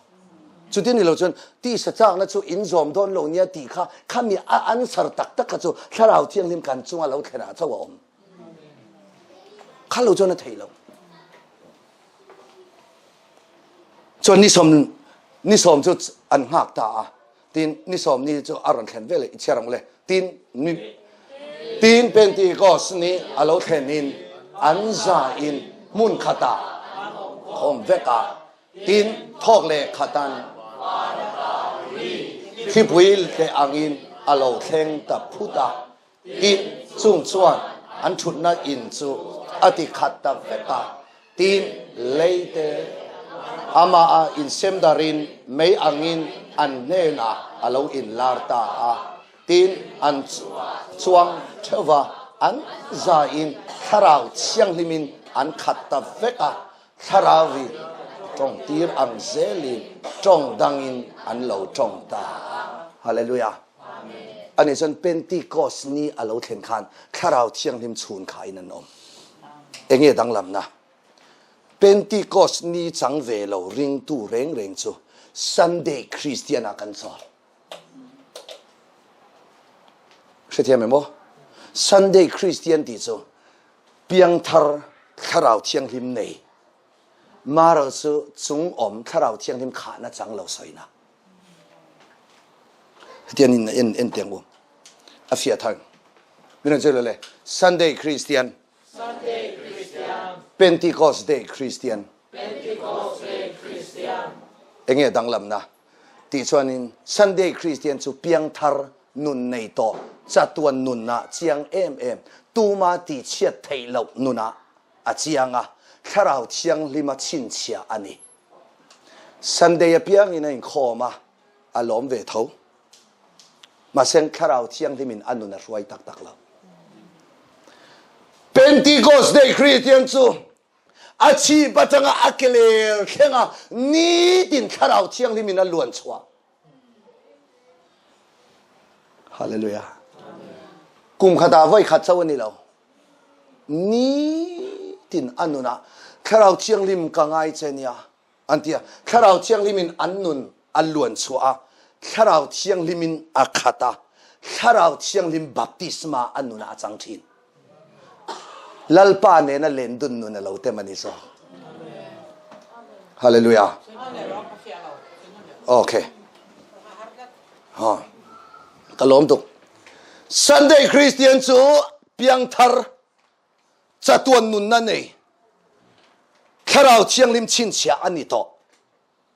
[SPEAKER 1] Chutin ni lo chuan tisa chakna chu in zawm dawn lo nia tih kha khami a answer tak tak kha chu thlarau thianghlim kan chunga lo thlen ah chauh a awm. Kha lo chuan a thei lo. Chuan ni 10 ni 10 chu an nghak ta a. Tin, ni 10 ni chu a rawn thlen veleh i chhiar ang le. Tin, ni Tin, Pentikos ni a lo thlenin an zain hmun khatah khawm vek a. Tin, thawk leh khatan thlipui leh angin a lo thleng ta phut a. Tin, chung chuan an thutna in chu a ti khat ta vek a. Tin, leite amaha insem darin mei angin an hnenah a lo inlar ta a. Tin, an chuang theuh va, an zaiin Thlarau Thianghlimin an khat ta vek a. Thlarauvi tawngtir ang zelin tawng dangin an lo tawng ta a. Hallelujah! Ani chuan Pentecost ni a lo thlen khan Thlarau Thianghlim chhun khain an awm. Enge danglamna? Pentecost ni chang ve lo ringtu reng reng chu Sunday Christian ah kan chawl. Hrethiam em aw? Sunday Christian tih chu piangthar Thlarau Thianghlim nei marawh chu chung awm Thlarau Thianghlim khahna chang lo sawina. Hetian in en en teng u. A fiah thang. Min rawn cheu le Sunday Christian
[SPEAKER 2] Sunday Christian
[SPEAKER 1] Pentecost Day Christian
[SPEAKER 2] Pentecost Day Christian
[SPEAKER 1] Enge danglamna Tih chuanin Sunday Christian chu piangthar nun nei tawh, chatuan nunah chiang em em, tuma tihchhiat theih loh nunah a chiang a, Thlarau Thianghlima chhinchhiah a ni. Sunday apiangin a inkhawm a, a lawm ve tho. Mahse Thlarau Thianghlimin a nun a hruai tak tak lo. Pentecost Day Christian chu A chhip atanga a kelel thlenga nitin Thlarau Thianghlim in a luan chhuah. Hallelujah. Kum khatah voi khat cho ani lo. Nitin a nunah Thlarau Thianghlim ka ngai che nia an tia. Thlarau Thianghlim in an nun a luan chhuah a. Thlarau Thianghlim in a khat a. Thlarau Thianghlim baptisma a nunah a chang thin. Lalpa nena len dun nun a lo tem a ni zawk. Hallelujah. Okay. Ha. Ka lawm tuk. Sunday Christian chu piangthar chatuan nunna nei thlarau thianghlim chhinchhiah a ni tawh.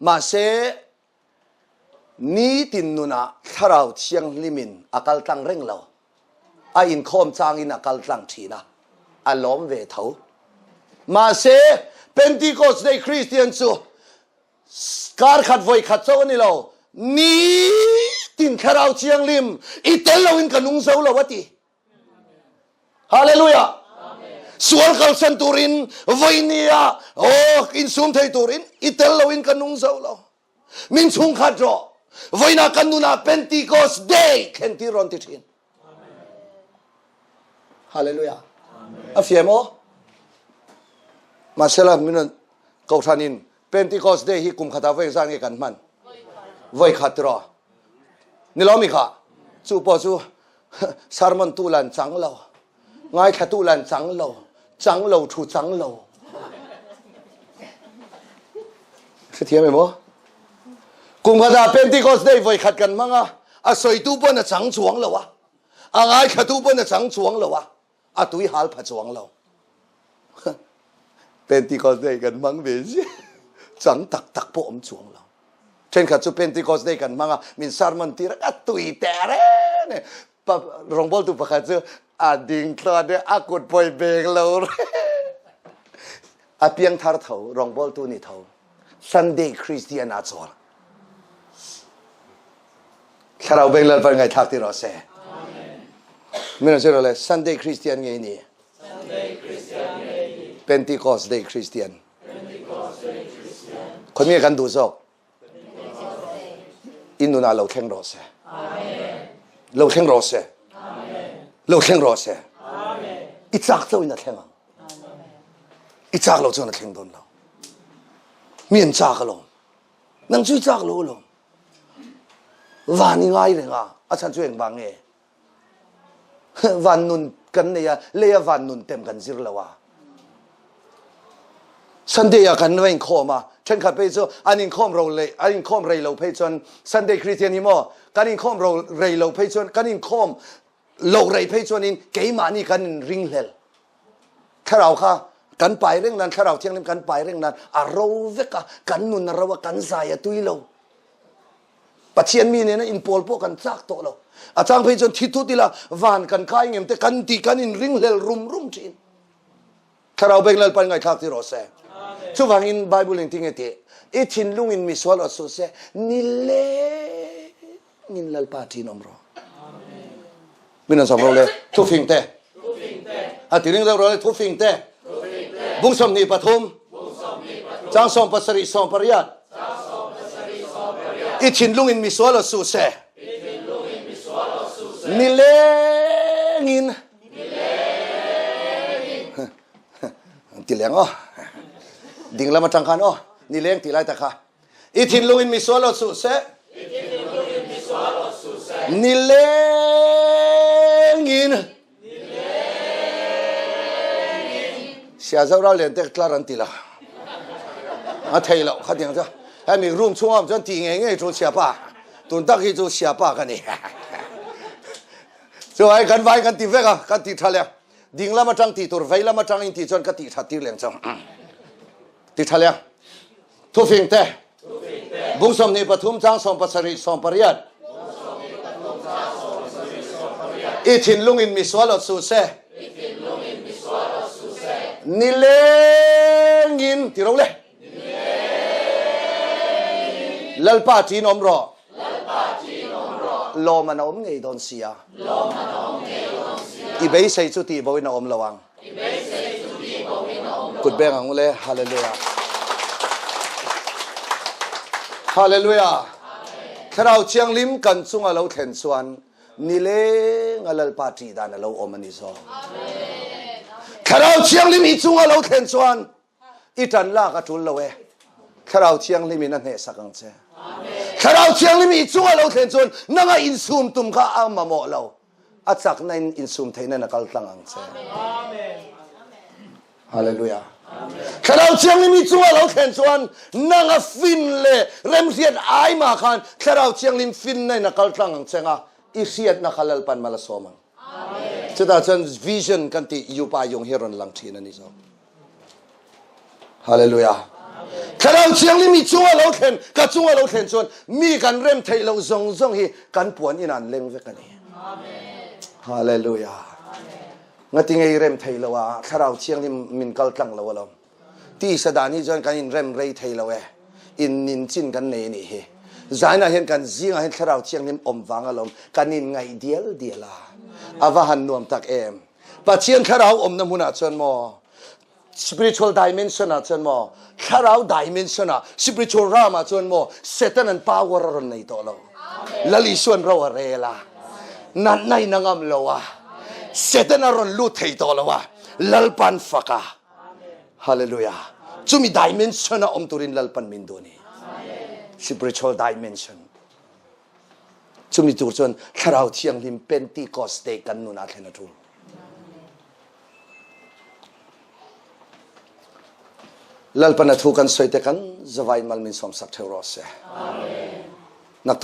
[SPEAKER 1] Mahse Nitin nunah Thlarau Thianghlim in a kal tlang reng lo. A inkhawm changin a kal tlang thin a, a lawm ve tho. Mahse, Pentecost Day Christian chu kar khat voi khat chauh a ni lo, nitin Thlarau Thianghlim i tel loin ka nung zo lo a ti. Hallelujah. Sual kalsan turin voinia oh insum thei turin i tel loin ka nung zo lo. Min chungkhat rawh. Voina kan nuna Pentecost Day thlen ti ron ti thin. Hallelujah. A fiam o. Masela min ko thanin Pentecost Day hi kum khata voi zan nge kan hman. Voi khat ro. Ni lo mi kha. Chu po chu sermon tu lan chang lo ngaithla tu lan chang lo chang lo thu chang lo hrethiam em aw kum khat ah Pentecost day voi khat kan hmang a a soitu pawn a chang chuang lo a a ngaithla tu pawn a chang chuang lo a a tui hal pha chuang lo Pentecost day kan hmang ve ziah chang tak tak pawh awm chuang lo thenkhat chu Pentecost day kan hmang a min sermon tir a tui te reng e rawngbawltu pakhat chu a ding tluan e a kut pawi beng lo re a piang thar tho rawngbawltu ni tho Sunday Christian a chawl Thlarau beng Lalpan ngaithlak ti rawh se. Min an le Sunday Christian nge ni? Pentecost Day Christian. Khoi mi kan duh zawk? In nunah lo thleng rawh se. Lo thleng rawh se. Lo thleng rawh se. I chak cho in a thleng ang. I chak lo chuan a thleng dawn lo. Mi an chak alawm. Nang chu i chak lo alawm. Van i ngai reng a, a chhan chu engvang nge? Van nun kan nei a, leia van nun tem kan zir lo a. Sunday ah kan va inkhawm a, thenkhat phei chu an inkhawm ro leh an inkhawm rei lo phei chuan Sunday Christian hi maw? Kan inkhawm ro rei lo phei chuan kan inkhawm lo rei phei chuanin keimahni kan in ringhlel. Thlarau kha kan pai reng nan Thlarau Thianghlim kan pai reng nan a ro vek a, kan nun a ro a, kan zai a tui lo. Pathian mi nena inpawl pawh kan chak tawh lo. A chang phei chuan thi thut ila van kan kai ngem te kan ti kan in ringhlel rum rum thin. Thlarau beng Lalpan ngaihthlak ti rawh se. Chuvangin Bible in tinge ti i thinlung in misual awt suh se nilengin Lalpa thin awm rawh. Min an sam ro le thufing te. A ti ring deuh ro le thufing te. Bung 23 chang 17 18 i thinlung in misual awt suh se nilengin Ti leng aw. Ding lam atang khan aw. Ni leng ti lai ta kha. I thinlung in misual awt suh seh. Ni leng in. Sia zo ral len tek tlar an ti la. A thei lo kha tiang chu. Hemi room chhung am chuan ti ngei ngei chu sia pa. Tun tak hi chu sia pa ka ni. Chu ai kan vai kan ti vek a, kan ti tha leh. Ding lam atang ti tur, vei lam atang in ti chuan ka ti tha tir leng chang. Ti tha leh. Thufing te. Bung 23 chang 17 18. I thinlung in misual ot su se. Nileng in ti ro le. Lalpa ṭin awm rawh. Lawm an awm ngei dawn sia. I beisei chu tih bo in a awm lo ang. Kut beng ang ule. Hallelujah. Hallelujah. Thlarau Thianghlim kan chunga lo thlen chuan nileng a Lalpa ṭih dan a lo awm a ni zawk. Thlarau Thianghlim i chunga lo thlen chuan I ṭan lak a ṭul lo e. Thlarau Thianghlim in a hnehsak ang che. Thlarau Thianghlim i chung a lo thlen chuan nanga insum tum kha a mamawh lo. A chakna in insum theihna in a kal tlang ang che. Hallelujah. Thlarau Thianghlim i chung a lo thlen chuan nanga fin le remhriat ai ma khan Thlarau Thianghlim finna in a kal tlang ang che nga i hriatna kha Lalpan mal a sawm ang. Chutah chuan vision kan tih yupa yung hi rawn lang ṭhin a ni zawk. Hallelujah. Thlarau Thianghlim i chunga lo thlen, ka chunga lo thlen chuan mi kan rem theih loh zawng zawng hi kan puan in an leng vek a ni. Hallelujah. Ngati nge i rem thei lo a Thlarau Thianghlim min kal tlang lo alawm. Tisa dan hi chuan kan in rem rei thei lo e. In nin chin kan nei anih hi. Zainah hian kan zingah hian Thlarau Thianghlim awm vang alawm kan in ngaih dial dial a. A va han nuam tak em. Pathian thlarau awmna hmunah chuan maw spiritual dimension ah chuan maw thlarau dimension ah spiritual realm ah chuan maw Satan an power a rawn nei tawh lo. Lal Isuan ro a rel a. Natna in a ngam lo a. Satan a rawn lut thei tawh lo a. Lalpan fak a. Hallelujah. Chumi dimension a awm turin Lalpan min duh a ni. Spiritual dimension. Chumi tur chuan Thlarau Thianghlim Pentecost Day kan nun ah thlen a ṭul. Lalpan a thu kan sawi te kan zavai mal min sawm sak ṭheu rawh se. Naktuk zan.